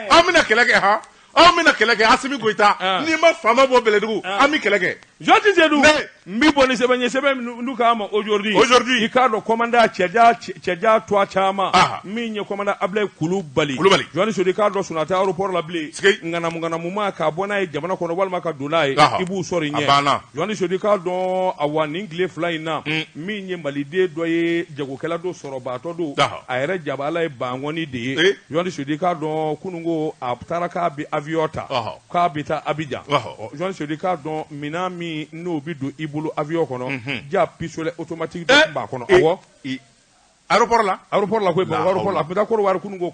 An bɛna kɛlɛ kɛ han. Anw bɛna kɛlɛ kɛ Assimi Goïta. N'i ma faama bɔ Beledougou, an bɛ kɛlɛ kɛ. Jɔnti Seyidu, n bɛ bɔ ni sɛbɛn ye, sɛbɛn n'u k'a ma aujourd'hui. Aujourd'hui. I k'a dɔn commandant cɛja toit caman. Min ye commandant Ablaye Kulubali. Kulubali. Jɔnti Seyidu, i k'a dɔn sunaa tɛ aéroport la bilen. Ŋanamu ŋanamu k'a bɔ n'a ye jamana kɔnɔ walima ka don n'a ye. I b'u sɔrɔ i ɲɛ. A banna. Jɔnti Seyidu, i k'a dɔn awa nin tile 2 in na. Min ye maliden dɔ ye, jagokɛla dɔ sɔrɔbaatɔ don. A yɛrɛ jabala ye bangɔni de ye. Jɔnti Seyidu, i k'a dɔn kununko a taara k'a bɛ avion ta. K'a bɛ taa Abidjan. Jɔnti Seyidu, i k'a dɔn minɛn min n'o bɛ don i bolo avion kɔnɔ, ja pistolet automatique dɔ tun b'a kɔnɔ. Awɔ. Aéroport la? Aéroport la koyi, Bamakɔ aéroport la. A tun bɛ taa Côte d'Ivoire kununko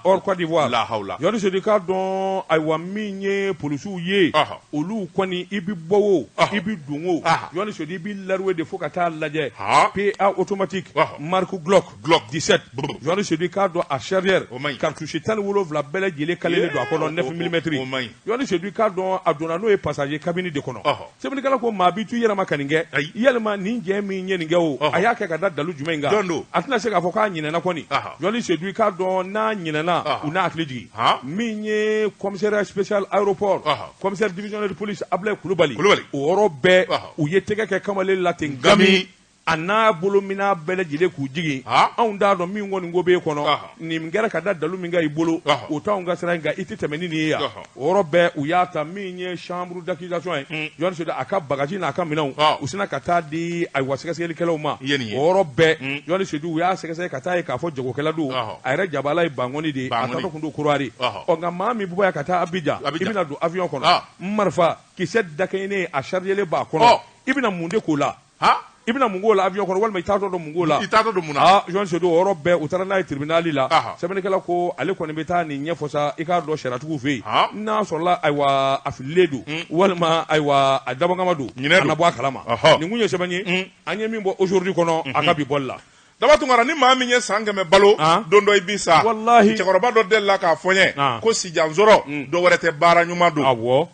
hors Côte d'Ivoire. La hawla. Jɔnti Seyidu, i k'a dɔn ayiwa min ye polisiw ye, olu kɔni i bɛ bɔ o, i bɛ don o, Jɔnti Seyidu, i bɛ larouer de fo ka taa lajɛ. PA automatique, marque Glock 17. Jɔnti Seyidu, i k'a dɔn a chargeur, cartouche 17 bɛɛ lajɛlen kalelen don a kɔnɔ 9 mm. Jɔnti Seyidu, i k'a dɔn a donna n'o ye passager cabine de kɔnɔ. Sɛbɛnnikɛla ko maa b'i to i yɛrɛ ma ka nin kɛ, yalima nin jɛ min ye nin kɛ o, a y'a kɛ ka da dalu jumɛn kan? A tɛna se k'a fɔ k'a ɲinɛna kɔni. Jɔnti Seyidu, i k'a dɔn n'a ɲinɛna, u n'a hakili jigin. Min ye commissariat spécial aéroport, commissaire divisionnaire de police Ablaye Kulubali, o yɔrɔ bɛɛ u ye tɛgɛ kɛ kamalen la ten gami. A n'a bolominɛn bɛɛ lajɛlen k'u jigin. Anw t'a dɔn min kɔni ko b'e kɔnɔ, nin kɛra ka da dalu min kan i bolo, o t'anw ka sira nka i tɛ tɛmɛ ni nin ye yan. O yɔrɔ bɛɛ u y'a ta min ye chambre d'accusation ye, Jɔnti Seyidu, a ka bagaji n'a ka minɛnw, u sina ka taa di ayiwa sɛgɛsɛgɛlikɛlaw ma. O yɔrɔ bɛɛ Jɔnti Seyidu, u y'a sɛgɛsɛgɛ ka taa ye k'a fɔ jagokɛla don, a yɛrɛ jabala ye bangɔni de ye, a taatɔ tun don Korowari. Ɔ nka maa min bɛ bɔ yan ka taa Abidjan, i bɛna don avion kɔnɔ, marifa kisɛ dakɛɲɛnen a chargelen b'a kɔnɔ, i bɛna mun de k'o la? I bɛna mun k'o la avion kɔnɔ walima i taatɔ don mun k'o la? I taatɔ don mun na? Ah, Joël Seydou, o yɔrɔ bɛɛ u taara n'a ye tribunal la. Sɛbɛnnikɛla ko ale kɔni bɛ taa nin ɲɛfɔ sa, i k'a dɔn sariyatigiw fɛ yen, n'a sɔrɔla ayiwa a fililen don walima ayiwa a dabɔkama don, a na bɔ a kalama. Nin kun ye sɛbɛn ye an ye min bɔ Aujourd'hui kɔnɔ a ka bi bɔli la. Daba Tunkara, ni maa min ye san 100 balo, don dɔ i bi sa. Walahi. Cɛkɔrɔba dɔ delila k'a fɔ n ye ko sijansɔrɔ dɔ wɛrɛ tɛ, baara ɲuman don. Awɔ,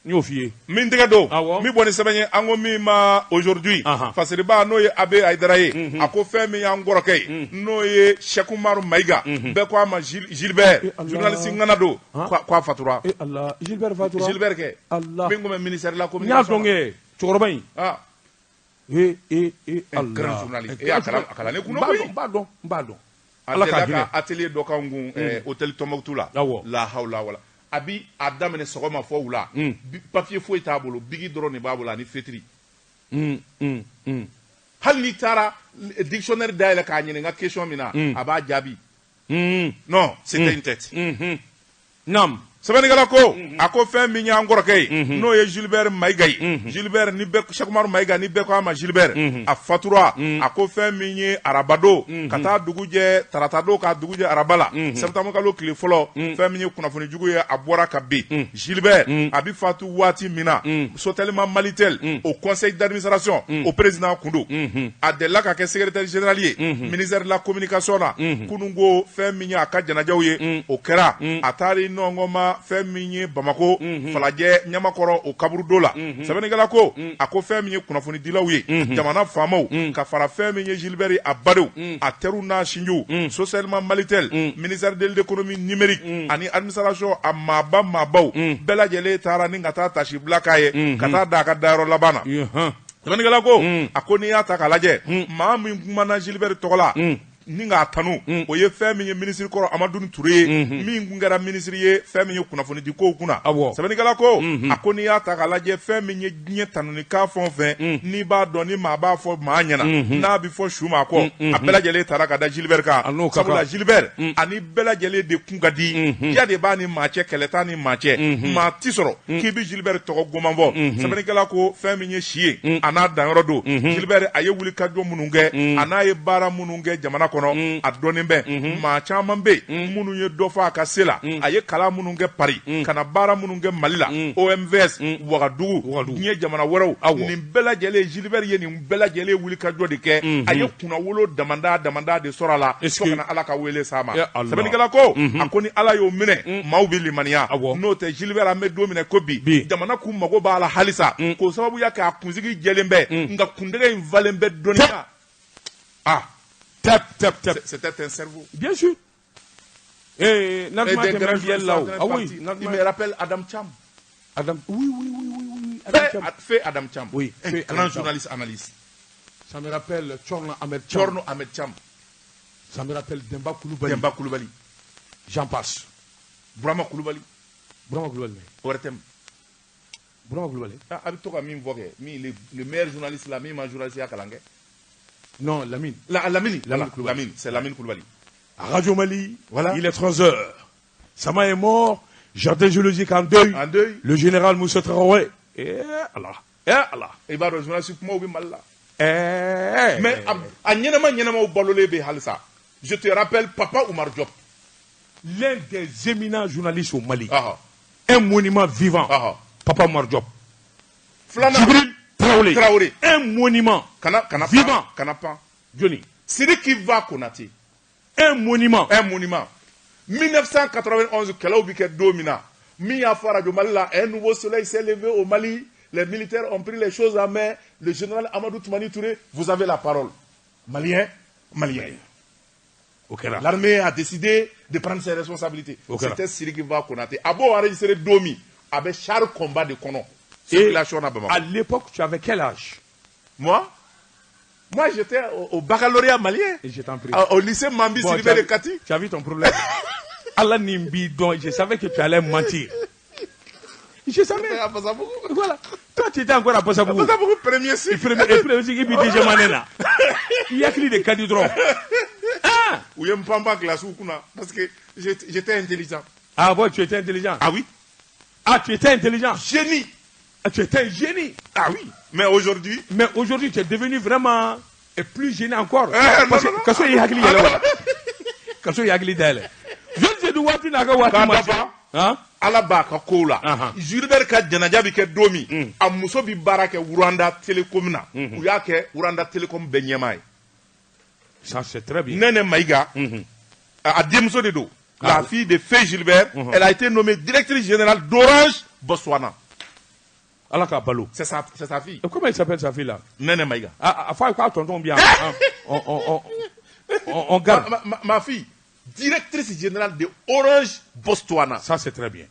n y'o f'i ye. Min tɛgɛ don min bɔ ni sɛbɛn ye, an ko min ma Aujourd'hui, Fasiriba, n'o ye Abe Hayidara ye, a ko fɛn min y'an kɔrɔkɛ ye, n'o ye Cheikh Umaru Mayiga, bɛɛ ko a ma Gilbert, journaliste ŋana don, ko a fatura. Gilbert fatura? Gilbert kɛ min tun bɛ ministère la communication. N y'a dɔn kɛ, cɛkɔrɔba in. Ee ee ee! Allah, grand journaliste, e a kalan a kalan ne kunna koyi. N b'a dɔn, n b'a dɔn. Ala k'a hinɛ. Atelier dɔ k'anw kun hôtel Tombouctou la. La hawla wala. A bi a daminɛ sɔgɔma fɔ wula, papier foyi t'a bolo, bic dɔrɔn de b'a bolo ani feutre. Hali n'i taara dictionnaire dayɛlɛ k'a ɲininka question min na, a b'a jaabi. Non, c'était une tête. Naam. Sɛbɛnnikɛla ko, a ko fɛn min y'an kɔrɔkɛ ye, n'o ye Gilbert Mayiga ye, Gilbert ni bɛɛ, Cheikh Umaru Mayiga ni bɛɛ ko a ma Gilbert, a fatura. A ko fɛn min ye arabado ka taa dugu jɛ taratado ka dugu jɛ araba la, septembre kalo tile fɔlɔ, fɛn min ye kunnafoni jugu ye, a bɔra ka bin. Gilbert a bɛ fatu waati min na, Sotelma Malitel o conseil d'administration o président kun don. A delila ka kɛ secrétaire général ye ministère de la communication na. Kunun ko fɛn min ye a ka janajaw ye, o kɛra. A taara i nɔngɔn ma fɛn min ye Bamakɔ Falajɛ Ɲamakɔrɔ o kaburudo la. Sɛbɛnnikɛla ko, a ko fɛn min ye kunnafonidilaw ye, jamana faamaw, ka fara fɛn min ye Gilbert a badenw, a teriw n'a sinjiw, Sotelma Malitel, ministère de l'économie numérique ani administration a maaba maabaw bɛɛ lajɛlen taara ni ka taa tasibila k'a ye, ka taa da a ka dayɔrɔ laban na. Sɛbɛnnikɛla ko, a ko n'i y'a ta k'a lajɛ, maa min kumana Gilbert tɔgɔ la ni k'a tanu, o ye fɛn min ye minisiri kɔrɔ Amadu Ture ye, min kun kɛra minisiri ye fɛn min ye kunnafonidi kow kunna. Sɛbɛnnikɛla ko, a ko n'i y'a ta k'a lajɛ, fɛn min ye diɲɛ tanunikan fɛn o fɛn n'i b'a dɔn ni maa b'a fɔ maa ɲɛna, n'a bɛ fɔ su ma kɔ, a bɛɛ lajɛlen taara ka da Gilbert kan, sabula Gilbert ani bɛɛ lajɛlen de kun ka di, diya de b'a ni maa cɛ, kɛlɛ t'a ni maa cɛ, maa ti sɔrɔ k'i bɛ Gilbert tɔgɔ goman fɔ. Sɛbɛnnikɛla ko fɛn min ye si ye a n'a danyɔrɔ don. Gilbert a ye wulikajɔ minnu kɛ, a n'a ye baara minnu kɛ jamana kɔnɔ, a dɔnnen bɛ. Maa caman bɛ yen minnu ye dɔ fɔ a ka se la. A ye kalan minnu kɛ Paris, ka na baara minnu kɛ Mali la, OMVS, Wagadugu, diɲɛ jamana wɛrɛw, nin bɛɛ lajɛlen, Gilbert ye nin bɛɛ lajɛlen wulikajɔ de kɛ. A ye kunnawolo damanda damanda de sɔrɔ a la fo ka na Ala ka wele s'a ma. Sɛbɛnnikɛla ko, a ko ni Ala y'o minɛ, maaw bɛ limaniya. N'o tɛ, Gilbert, an bɛ don min na ko bi, jamana k'u mago b'a la halisa, k'o sababuya kɛ a kunsigi jɛlen bɛ, nka kundɛgɛ in falen bɛ dɔnniya. Ah, tap tap tap. C'était un cerveau. Bien sûr. Et des grands là. Ah oui, il me rappelle Adam Cham. Adam, oui. Adam Cham. Fait Adam Cham. Oui, un grand journaliste analyste. Ça me rappelle Tchorno Ahmed Cham. Tchorno Ahmed Cham. Ça me rappelle Demba Koulibaly. Demba Koulibaly. J'en passe. Brahma Koulibaly. Brahma Koulibaly. ORTM. Brahma Koulibaly. Ah, a bɛ to ka min fɔ kɛ, min le meilleur journaliste la, min ma journaliste ya kalan kɛ. Non, Lamine. Lamine. Lamine Koulibaly. Lamine, c'est Lamine Koulibaly. Radio Mali, voilà. Il est 3 heures. Sama est mort, jardin zoologique en deuil. En deuil. Le général Moussa Traoré. Eh Allah. Eh Allah. I b'a dɔn journaliste kumaw bɛ Mali la. Eh. Mais a ɲɛnama ɲɛnamaw balolen bɛ halisa. Je te rappelle Papa Oumar Diop. L'un des éminents journalistes au Mali. Un monument vivant. Papa Oumar Diop. Filanan. Djibril Traoré. Traoré. Un monument Kana kana vivant. Kana pan. Johnny. Sidiki Va Konaté. Un monument. Un monument. 1991 kɛlɛw bɛ kɛ don min na, min y'a fɔ Radio Mali la, un nouveau soleil s'est levé au Mali, les militaires ont pris les choses en main, le général Amadou Toumani Touré, vous avez la parole. Malien, Malien. L'armée a décidé de prendre ses responsabilités. C'était Sidiki Va Konaté. A b'o enregistré don min, a bɛ char combat de kɔnɔ. Circulation na Bamakɔ. À l'époque, tu avais quel âge? Moi? Moi, j'étais au baccalauréat malien. Et je t'en prie. Au lycée Mambi bon, Sidibé de Kati. Tu as vu ton problème? Allah Nimbi, donc je savais que tu allais mentir. Je savais. À Bassabougou. Voilà. Toi, tu étais encore à Bassabougou. Bassabougou, premier cycle. Premier cycle, et puis deuxième année là. Il y a que de Kati dɔrɔn. Ah! U ye n pan classe kunna parce que j'étais intelligent. Ah bon, tu étais intelligent? Ah oui. Ah, tu étais intelligent? Génie. Tu étais un génie. Ah oui, mais aujourd'hui. Mais aujourd'hui, tu es devenu vraiment plus génie encore. Eh, parce non, non, que kaso y'i hakili yɛlɛ wa? Kaso y'i hakili dayɛlɛ. Jɔn Seydou waati n'a ka waati K'a ma se. dafa. Han? Ala b'a ka kow la. Gilbert ka janaja bɛ kɛ don min, a muso bɛ baara kɛ Rwanda Telecom na. U y'a kɛ Rwanda Telecom bɛɛ ɲɛmaa ye. Ça, c'est très bien. Nɛnɛ Maïga, a denmuso de don. La fille de Feu Gilbert, elle a été nommée directrice générale d'Orange Botswana. Ala k'a balo. C'est sa fille. Et comment il s'appelle, sa fille là? Nɛnɛ Maïga. Ah, ah, a fɔ a ye k'a tonton bi yan. On garde. Ma fille, directrice générale de Orange Botswana. Ça, c'est très bien.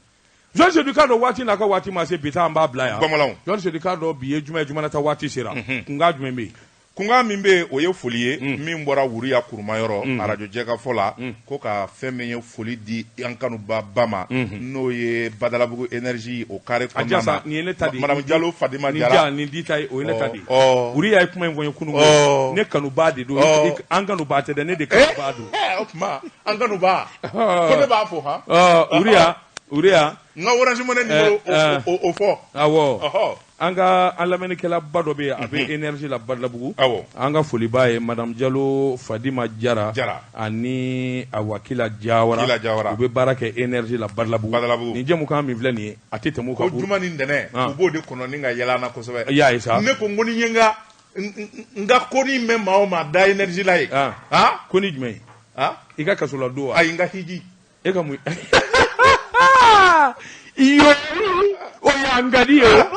Jɔn Seydou k'a dɔn waati n'a ka waati ma se, bi ta an b'a bila yan. Bamanan. Jɔn Seydou k'a dɔn bi ye jumɛn ye, jumɛn ta waati sera. Kunkan jumɛn bɛ yen? Kunkan min bɛ yen, o ye foli ye min bɔra Wuriya Kurumayɔrɔ arajo jɛkafɔ la, ko ka fɛn min ye foli di an kanuba ba ma, n'o ye Badalabugu énergie o carré A kɔnɔna ja sa na. nin ye ne ta de ye. Madame Jalo Fadima Nin Jara. ja nin di ta ye, o ye ne ta de ye. Wuriya ye kuma in fɔ n ye kunun. Ne kanuba de don. An kanuba tɛ dɛ, ne de kanuba don. O tuma an kanuba ko ne b'a fo han. Ɔ, Wuriya, Wuriya. N ka Orange Money numéro o fɔ. Awɔ. An ka an lamɛnnikɛlaba dɔ bɛ yen, a bɛ énergie la Badalabugu. An ka foliba ye Madame Jalo Fadima Jara. Jara. Ani Awakila Jawara. Kila Jawara. U bɛ baara kɛ énergie la Badalabugu. Badalabugu. Nin jɛmukan min filɛ nin ye, a tɛ tɛmɛ o Ko kan. juma ni ntɛnɛn, u b'o de kɔnɔ ni ka yɛlɛ an na kosɛbɛ. I y'a ye sa. Ne ko n ko ni n ye n ka n ka koni mɛn maa o maa da énergie la ye. Han. Ko ni jumɛn ye? Han. I ka kasola don wa? Ayi, n ka hiji. E ka mun? Iyo, o y'an ka di ye o.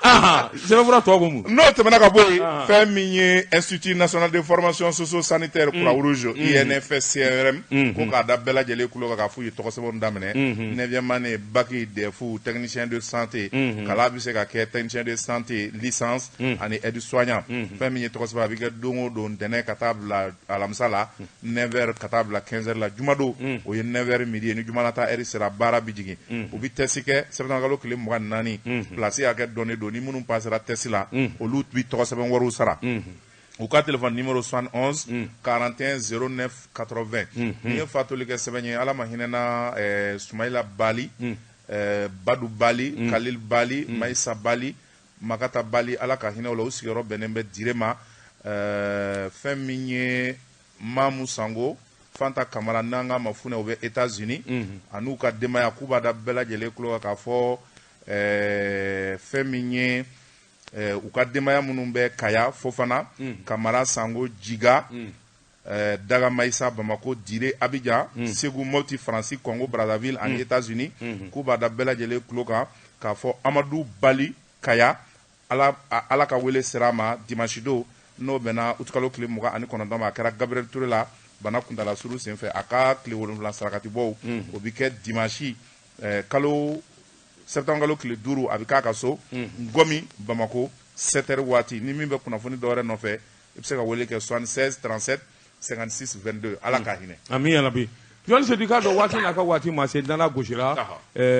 Sɛbɛnfura tɔ ko mun? N'o tɛmɛna ka bɔ yen, fɛn min ye Institut national de formation socio sanitaire Croix Rouge, INFSCRM, ko k'a da bɛɛ lajɛlen kulo kan k'a f'u ye tɔgɔ sɛbɛnw daminɛ 9e année, bac, DEF, technicien de santé. Kalan bɛ se ka kɛ technicien de santé licence ani aide soignant. Fɛn min ye tɔgɔ sɛbɛn, a bɛ kɛ don o don, ntɛnɛn ka taa bila alamisa la, 9h ka taa bila 15h la. Jumadon, o ye 9h midi ye. Ni juma nata heure sera, baara bɛ jigin. U bɛ test kɛ septembre kalo tile 24, place hakɛ dɔnnen don. Ni minnu passera test la, olu bɛ tɔgɔ sɛbɛn wariw sara. U ka téléphone numéro 71 41 09 80. Ni ye fatuli kɛ sɛbɛn ye, Ala ma hinɛna Sumayila Bali, Badu Bali, Kalil Bali, Mayisa Bali, Makata Bali, Ala ka hinɛ o la. U sigiyɔrɔ bɛnnen bɛ Dire ma. Fɛn min ye Mamu Sango, Fanta Kamara, n'an k'a ma Funɛ, u bɛ États-Unis, an'u ka denbaya, k'u b'a da bɛɛ lajɛlen tulo kan k'a fɔ fɛn min ye u ka denbaya minnu bɛ Kaya, Fofana, Kamara, Sango, Jiga, Daga Mayisa, Bamako, Dire, Abidjan, Segu, Mopti, Faransi, Congo Brazzaville ani États-Unis, k'u b'a da bɛɛ lajɛlen tulo kan k'a fɔ Amadu Bali Kaya, Ala ka wele sera a ma dimanche don, n'o bɛnna utikalo tile 29 ma. A kɛra Gabriel Touré la, bana kuntala suru senfɛ. A ka tile 7 sarakatibɔw, o bɛ kɛ dimanche kalo septembre kalo tile 5, a bɛ k'a ka so Ngɔmi, Bamako, 7 heures waati. Ni min bɛ kunnafoni dɔwɛrɛ nɔfɛ, i bɛ se ka wele kɛ 76 37 56 22. Ala ka hinɛ. Ami yarabi. Jɔn Seydou k'a dɔn waati n'a ka waati ma se, dana gosira.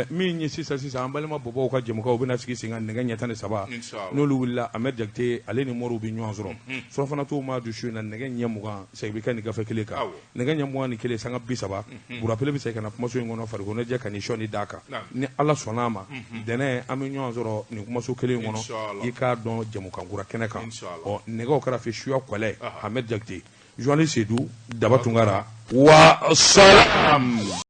Min ye sisan sisan, an balima bɔbɔw ka jɛmukan, u bɛna sigi sen kan nɛgɛ ɲɛ 13. Inshallah. N'olu wulila, Ahmed Jakite ale ni Moriw bɛ ɲɔgɔn sɔrɔ. Surafana t'o ma du su in na nɛgɛ ɲɛ 20, segin bɛ kɛ nin gafe kelen kan. Nɛgɛ ɲɛ 21 sanga 30, Burapele bɛ segin ka na kumaso in kɔnɔ, farikolo ka nin sɔnni d'a kan. Ni Ala sɔnna a ma, dɛnɛ an bɛ ɲɔgɔn sɔrɔ nin kumaso kelen in kɔnɔ. Inshallah. I k'a dɔn jɛmukankura kɛnɛ kan. Inshallah. Ɔ, nɛgɛw kɛrɛfɛ suya kɔlɛ, Ahmed Jakite, Journaliste Seydou Daba Tunkara, wa salam.